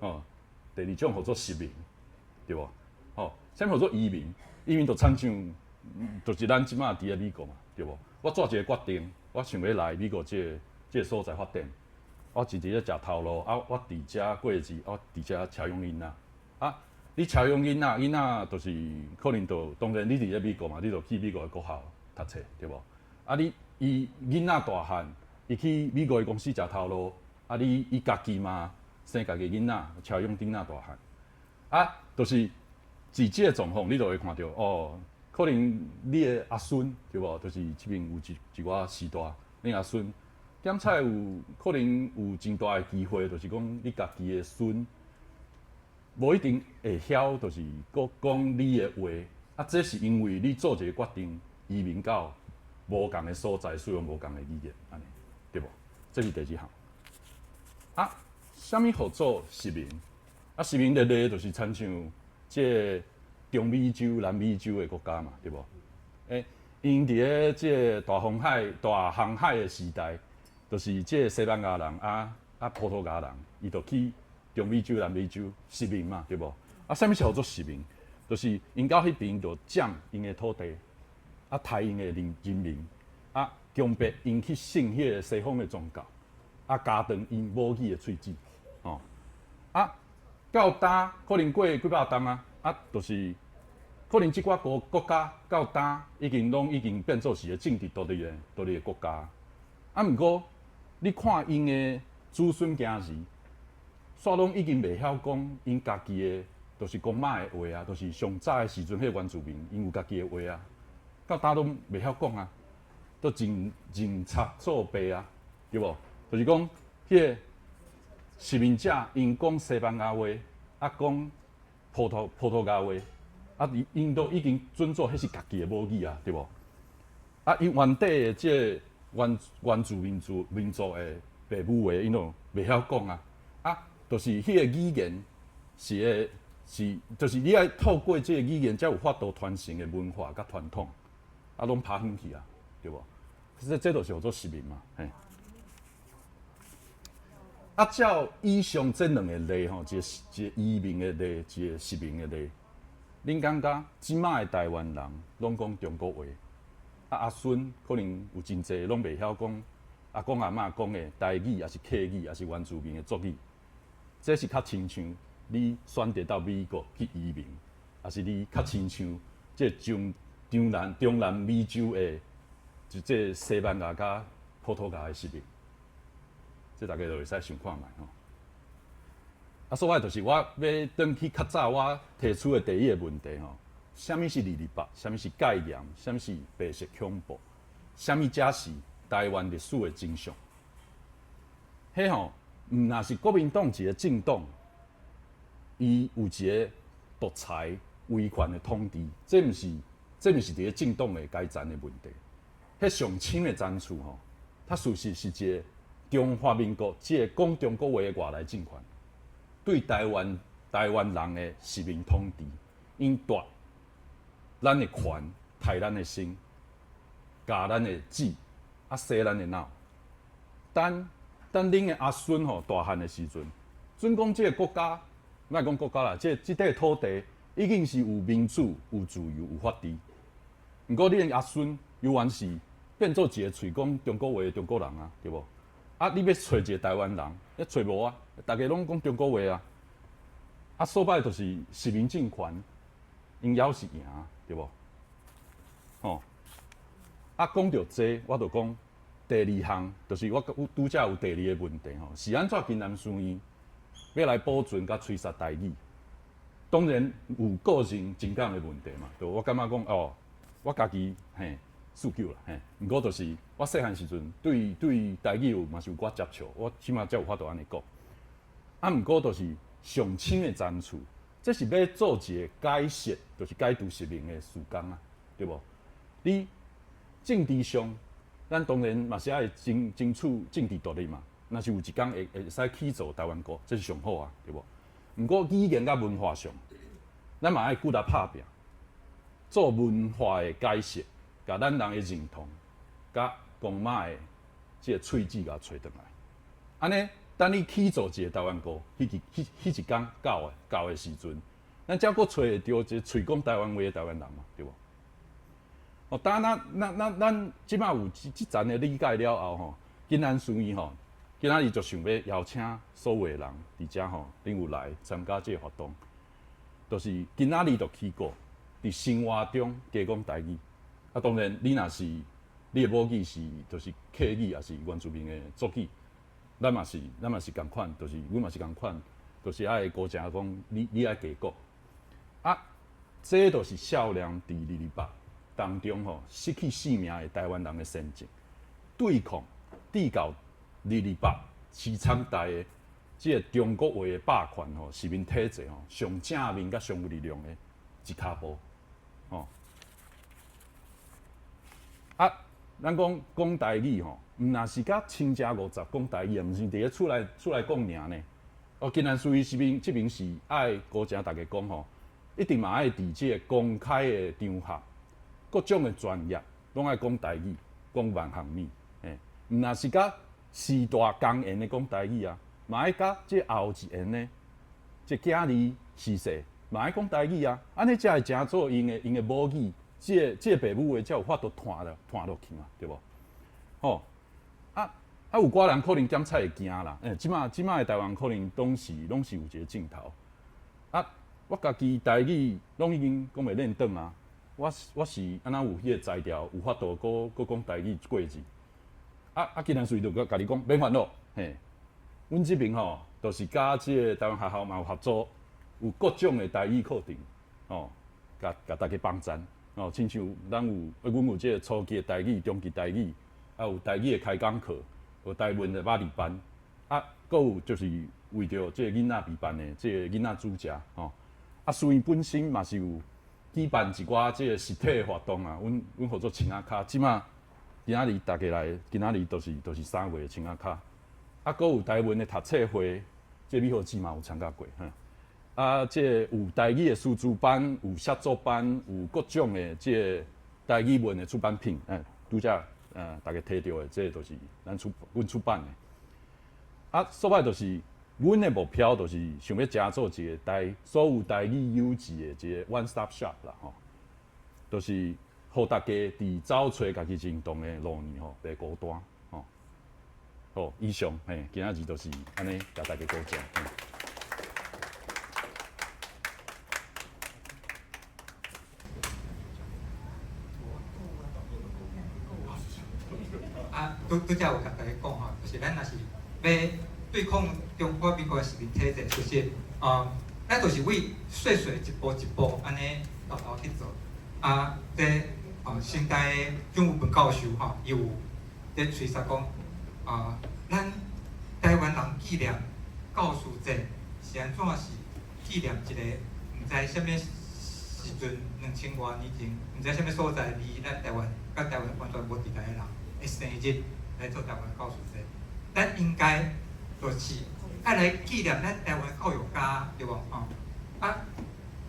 哦，第二種號做殖民，對無？吼，啥物號做移民？移民就親像，就是咱這馬佇咧美國嘛，對無？我做一個決定，我想欲來美國這個所在發展。我一直咧食頭路，啊，我佇遮過日子，我佇遮撨養囡仔。啊，你撨養囡仔，囡仔就是可能就當然你佇咧美國嘛，你就去美國的國校讀冊，對無？啊，你伊囡仔大漢，伊去美國的公司食頭路，啊，你伊家己嘛生家己囡仔，撨養囡仔大漢。啊，就是佇這個狀況，你就會看著哦，可能你的阿孫對無？就是這邊有一寡時代，你阿孫。檢查有可能有真大的機會，就是講你家己的孫無一定會曉，就是閣講你的話。啊，這是因為你做一個決定，移民到無仝的所在，使用無仝的語言，按呢，對無？這是第二項。啊，啥物號做殖民？啊，殖民的例就是親像這個中美洲、南美洲的國家嘛，對無？欸，𪜶佇咧這個大航海、大航海的時代。就是這個西班牙人啊葡萄牙人，伊就去中美洲、南美洲殖民嘛，對無？啊，啥物是號做殖民？就是𪜶到彼邊就佔𪜶的土地，啊，刣𪜶的人民，啊，強迫𪜶去信彼個西方的宗教，啊，咬斷𪜶母語的喙齒，吼，啊，到今可能過幾百冬啊，啊，就是可能這寡國家到今已經攏已經變做是個政治獨立的國家，啊，毋過。你看𪜶的子孫囝兒，煞攏已經袂曉講𪜶家己的，就是公媽的話啊，就是上早的時陣，彼個原住民，𪜶有家己的話啊，到今攏袂曉講啊，都認賊做爸啊，對無？就是講，彼個殖民者𪜶講西班牙話，啊講葡萄牙話，啊𪜶都已經準做彼是家己的母語啊，對無？啊，𪜶原底的這個原住民族的爸母話，𪜶都袂曉講啊！啊，就是彼個語言是會是，就是你愛透過這個語言，才有法度傳承的文化佮傳統，啊，攏拋遠去啊，對無？這就是號做殖民嘛，嘿。啊，照以上這兩個例吼，一個移民的例，一個殖民的例，恁感覺這馬的台灣人攏講中國話？啊，阿孫可能有真濟攏袂曉講阿公阿嬤講的台語，抑是客語，抑是原住民的族語。這是較親像你選擇到美國去移民，抑是你較親像這中南美洲的，就這西班牙佮葡萄牙的殖民。這大家就會使想看覓吼。啊，所以就是我欲轉去較早我提出的第一個問題吼。啥物是228？啥物是戒嚴？啥物是白色恐怖？啥物才是台灣歷史的真相？彼吼，毋若是國民黨一個政黨，伊有一個獨裁威權的統治，這毋是佇咧政黨的階層的問題。彼上深的層次吼，它事實是一個中華民國這個講中國話的外來政權，對台灣人的殖民統治，𪜶奪咱的權，刣咱的身，咬咱的舌，啊洗咱的腦。等等恁的阿孫吼大漢的時陣，準講這個國家，莫講國家啦，這塊土地已經是有民主、有自由、有法治。毋過恁的阿孫猶原是變做一個喙講中國話的中國人啊，對無？啊，你欲揣一個台灣人，你揣無啊？逐家攏講中國話啊。啊，所擺就是殖民政權， 𪜶猶是贏，對無？吼！啊，講著這，我就講第二項，就是我有拄才有第二个問題吼，是按怎金南書院欲來保存佮吹殺台語？當然有個人情感的問題嘛，就我感覺講哦，我家己嘿四九啦嘿，毋過就是我細漢時陣對對台語有嘛是有寡接觸，我起碼才有法度按呢講。啊，毋過就是上深的層次，這是欲做一個解釋，就是解除殖民的時間啊，對無？你政治上，咱當然嘛是愛爭爭取政治獨立嘛。若是有一工會會使起做台灣國，這是上好啊，對無？毋過語言佮文化上，咱嘛愛骨力拍拚，做文化的解釋，共咱人的認同，佮公媽的這个喙舌共揣轉來。按呢，等你起做一个台灣國，彼一彼彼一工到的到的時陣，咱才閣揣會著一个喙講台灣話的台灣人嘛，對無？哦，當咱咱咱咱這擺有這這層的理解了後吼，金南書院吼，今仔日就想欲邀請所有的人佇遮吼，恁有來參加這个活動，就是今仔日就起鼓，佇生活中加講台語。啊，當然你若是你的母語是就是客語，抑是原住民的族語，咱嘛是咱嘛是仝款，就是阮嘛是仝款，就是愛鼓聲講你你愛加講。啊，這就是少年佇二二八當中吼失去性命的台灣人的先進，對抗至到二二八凄慘代的這个中國話的霸權吼，殖民體制吼，上正面佮上有力量的一跤步，吼。啊，咱講講台語吼，毋若是佮親戚五十講台語啊，毋是佇咧厝內厝內講爾呢。哦，金南書院這邊這邊是愛鼓聲大家講吼，一定嘛愛佇這个公開的場合，各種的專業攏愛講台語，講萬行語，嘿，毋若是佮師大共緣的講台語啊，嘛愛佮這後一緣的這囝兒時勢嘛愛講台語啊，按呢才會成做𪜶的𪜶的母語，這个這个爸母話才有法度傳落傳落去嘛，對無？吼，啊啊有寡人可能檢測會驚啦，欸，這擺這擺的台灣可能攏是攏是有一个鏡頭，啊，我家己台語攏已經講袂練轉啊。我我是按怎有彼个才調，有法度閣閣講台語過日。啊啊，既然隨就閣共你講，免煩惱，嘿。阮這邊吼，就是佮這个台灣學校嘛有合作，有各種的台語課程，吼，共共大家幫贊，吼，親像咱有，阮有這个初級的台語、中級台語，啊有台語的開講課，有台文的肉字班，啊，閣有就是為著這个囡仔備辦的這个囡仔主食，吼。啊，書院本身嘛是有舉辦一寡這个實體的活動啊，阮阮號做青仔跤，這馬今仔日大家來，今仔日就是就是三月的青仔跤，啊，閣有台文的讀冊會，這個美好姊嘛有參加過，哼。啊，這個有台語的師資班，有寫作班，有各種的這個台語文的出版品，欸，拄才大家提著的，這個就是咱出阮出版的。啊，煞擺就是阮的目標，就是想欲成做一个台所有台語優質的一个 one stop shop 啦，吼，就是予大家佇走揣家己認同的路呢，吼，袂孤單，吼。好，以上，嘿，今仔日就是按呢，共大家鼓掌。啊，拄拄才有共大家講吼，就是咱若是欲對抗中華民國的殖民體制，其實，咱就是為細細一步一步按呢沓沓去做。啊，這哦，成大的蔣有文教授吼，伊有佇吹捒講，啊，咱台灣人紀念教師節是按怎是紀念一個毋知啥物時陣，兩千外年前，毋知啥物所在離咱台灣，佮台灣完全無佇來的人的生日來做台灣教師節。咱應該就是愛來紀念咱台灣教育家，對無吼？啊，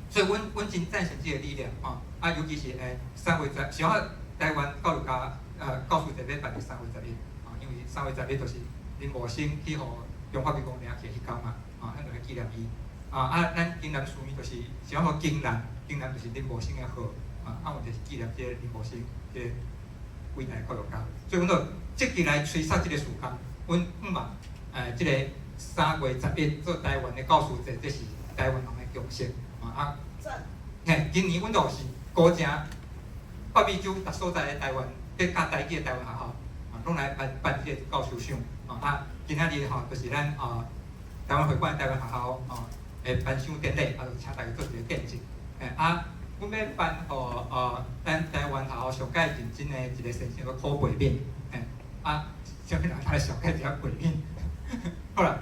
所以阮阮真贊成這个理念吼。啊，尤其是欸3月10，小可台灣教育家教師節欲辦佇3月11，吼，因為3月11就是林茂生去予中華民國領去彼工嘛，吼，咱就來紀念伊。啊啊，咱金南書院就是小可金南，金南就是林茂生的號，啊，啊，阮就是紀念這个林茂生這个偉大的教育家。所以阮就積極來催殺這个時間，阮向望這个3月11做台灣的教師節，這是台灣人的共識。啊，讚。嘿，今年阮就是高正北美洲逐所在的台湾，伫教台语的台湾学校，啊，攏来颁颁这个教师奖，啊，今仔日吼，就是咱啊台湾会馆台湾学校吼的颁奖典礼，啊，就请大家做一个见证。嘿，啊，阮欲颁予咱台湾学校上盖认真的一个先生，叫柯培敏，嘿，啊，啥物人来绍介一下培敏？好啦，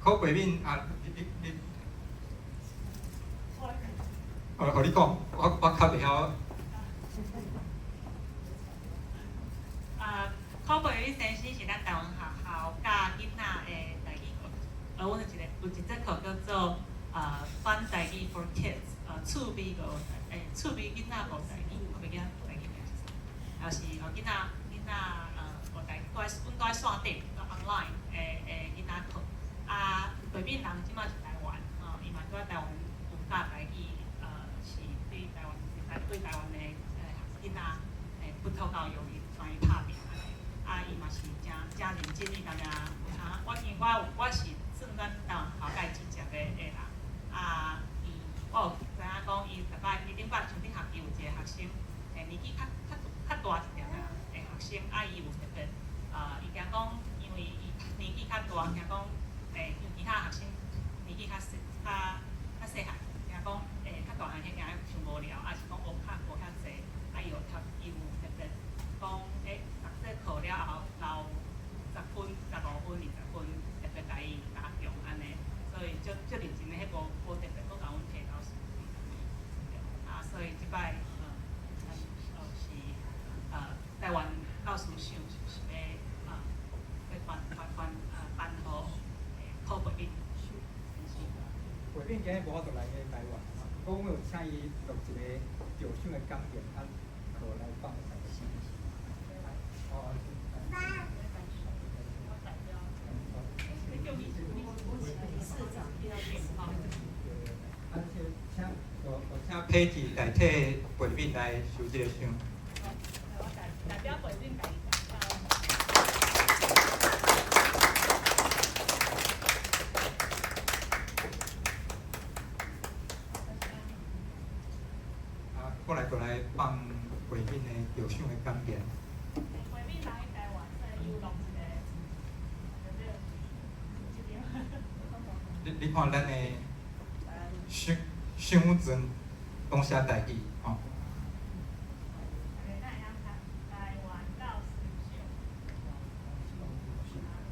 柯培敏啊，你你你，予你讲，我较袂晓。柯培敏先生是咱台湾学校教囡仔的台语课，阮有一个有一节课叫做Fun 台语 for Kids，趣味学趣味囡仔学台语，我袂记得台语名是啥，也是予囡仔囡仔学台语，住阮住伫线顶 online 的囡仔课。啊，培敏人这马伫台湾，吼，伊嘛住伫台湾有教台语，是对台湾对台湾的囡仔本土教育伊帮伊拍拼按呢。啊，伊嘛是诚诚认真，伊定定有通，我因为我有我是算咱台湾学校佮伊直接的人，啊，伊我有知影讲，伊逐摆伊顶摆像顶学期有一个学生，年纪较较较大一点仔的学生，啊，伊有特别，伊惊讲，因为伊年纪较大，惊讲，因为其他学生年纪较细，较较细汉，惊讲，较大汉彼惊伤无聊，抑是讲学较无遐济，啊，伊有读，伊有特别讲，逐节课了后留10分、15分、20分，特别共伊加强按呢，所以足足认真的，彼无无特别阁共阮提老师。啊，所以这摆咱是台湾教师奖是欲颁颁颁颁予柯培敏先生。培敏今日无法度来台湾，不过阮有请伊录一个得奖的感言，啊，落来放大家听。哦。啊，请我请佩姊代替培敏来收这个奖。代表培敏来。啊，过来过来放培敏的得奖的感言。培敏人伫台湾，所以有录一个，你你看咱的奖奖状拢写台语吼。台湾教师奖，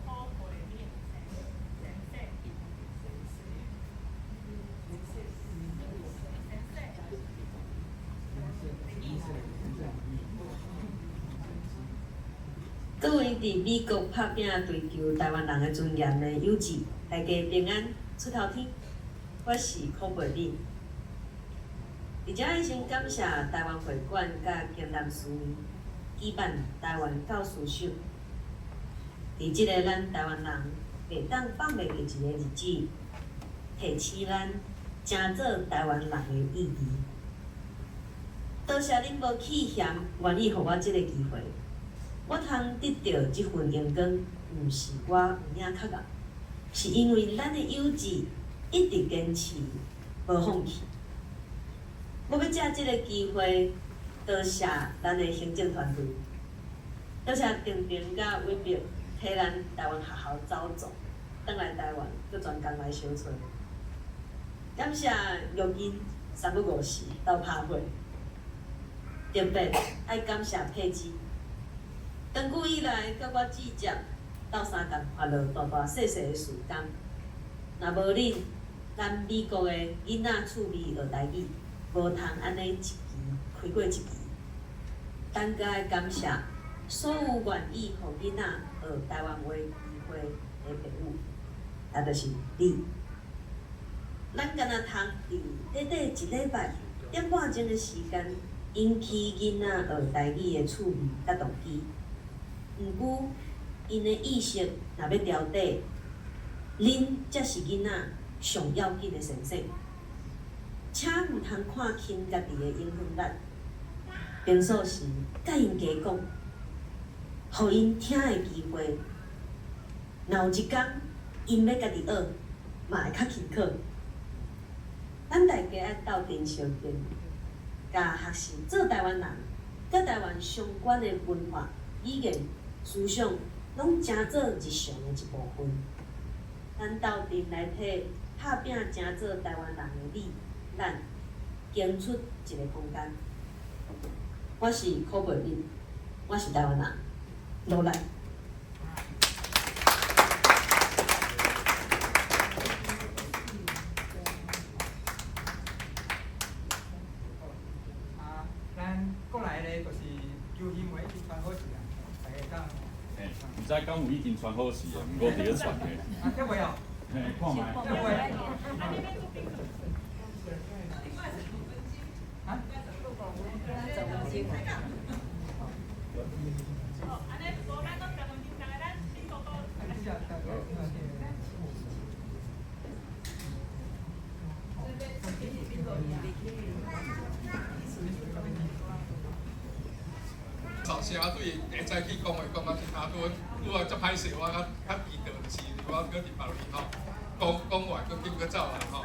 柯培敏先生。各位伫美国拍拚追求台湾人的尊严的友志，大家平安出头天。我是柯培敏。伫遮爱先感谢台湾会馆佮京南书院举办台湾教师奖。伫这个咱台湾人袂当放袂记一个日子，提醒咱成做台湾人的意义。多谢恁无弃嫌，愿意予我这个机会。我通得到这份荣光，毋是我有影较𠢕，是因为咱的友志一直坚持，无放弃。我欲藉这个机会，多谢咱的行政团队，多谢丁丁佮伟伯替咱台湾学校走总，转来台湾，阁专工来相揣。感谢玉金三不五时斗拍火，特别爱感谢佩芝。长久以来，佮我直接斗相共花落大大细细的时间。若无恁，咱美国的囡仔趣味学台语，无通按呢一期开过一期。咱阁爱感谢所有愿意予囡仔学台湾话机会的朋友，也就是你。咱敢若通伫短短一礼拜点半钟的时间，引起囡仔学台语的趣味佮动机。毋过，𪜶的意识若欲调底，恁才是囡仔上要紧的先生。请毋通看轻家己的影响力，平素时佮𪜶加讲，予𪜶听的机会。若有一工，𪜶欲家己学，嘛会较轻巧。咱大家愛鬥陣相見，共學習做台灣人，佮台灣相關的文化、語言、思想，攏成做日常的一部分。咱鬥陣來替拍拚成做台灣人的你、咱，爭出一個空間。我是柯貝敏，我是台灣人，努力。啊，咱過來咧就是游魚糜已經傳好勢啊，大家講。嘿，毋知敢有已經傳好勢的，毋過佇咧傳的。啊，這位哦。嘿，看覓。這位。啊？首先對會早起講話講甲真阿拄拄仔足歹勢，我較較遲到，就是我閣佇別位吼，講講話閣緊閣走來吼。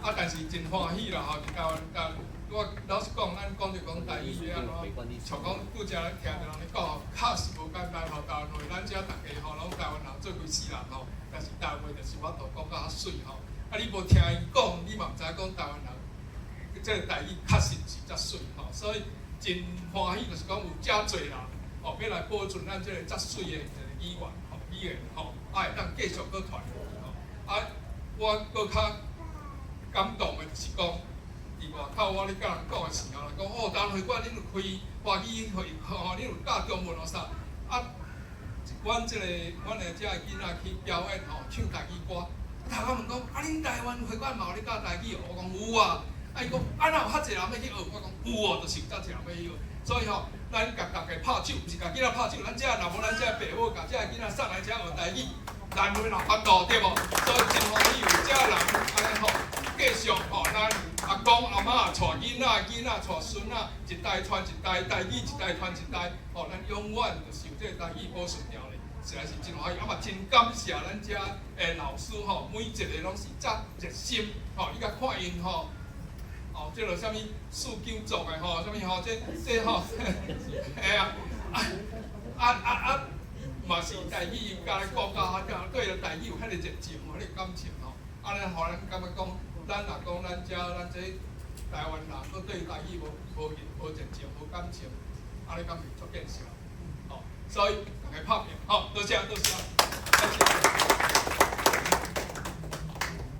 啊，但是真歡喜啦吼，佇台灣，但我老實講，咱講就講台語欲按怎，像講拄才咱聽著人咧講吼，確實無簡單吼。台灣話咱遮逐家吼，攏台灣人做規世人吼，但是台灣話就是無法度講甲較媠吼。啊，你無聽𪜶講，你嘛毋知影講台灣人這个台語確實是遮媠吼，所以真歡喜，就是講有遮濟人吼，欲來保存咱這个遮媠的一個語言吼，語言吼，啊會當繼續閣傳落去吼。啊，我閣較感動的就是講，佇外口我咧佮人講的時候，人講哦，台灣會館恁有開華語會吼，恁有教中文哦啥？啊，阮這个阮的遮个囡仔去表演吼，唱台語歌，頭家問講，啊，恁台灣會館嘛有咧教台語哦？我講有啊。啊，伊講啊，哪有較濟人欲去學？我講有哦，就是有遮濟人欲去學。所以吼，咱共逐家拍手，毋是共囡仔拍手，咱遮若無咱遮爸母共遮个囡仔送來遮學台語，難會若翻路對無？所以真歡喜有遮人按呢吼，繼續吼，咱阿公阿嬤帶囡仔，囡仔帶孫仔，一代傳一代，台語一代傳一代，吼，咱永遠就是有這個台語保存牢咧，實在是真歡喜。啊嘛真感謝咱遮的老師吼，每一個攏是遮熱心，吼，你共看𪜶吼。哦，這个啥物四九族的吼，啥物吼，這這吼，嘿啊，啊啊啊啊，嘛是台語佮咱講甲較對台語有彼个熱情，彼个感情吼。啊，咱予咱感覺講，咱若講咱遮咱這台灣人，閣對台語無無熱無熱情無感情，按呢敢是足見笑？吼，所以逐家拍拚，吼，多謝多謝，謝謝。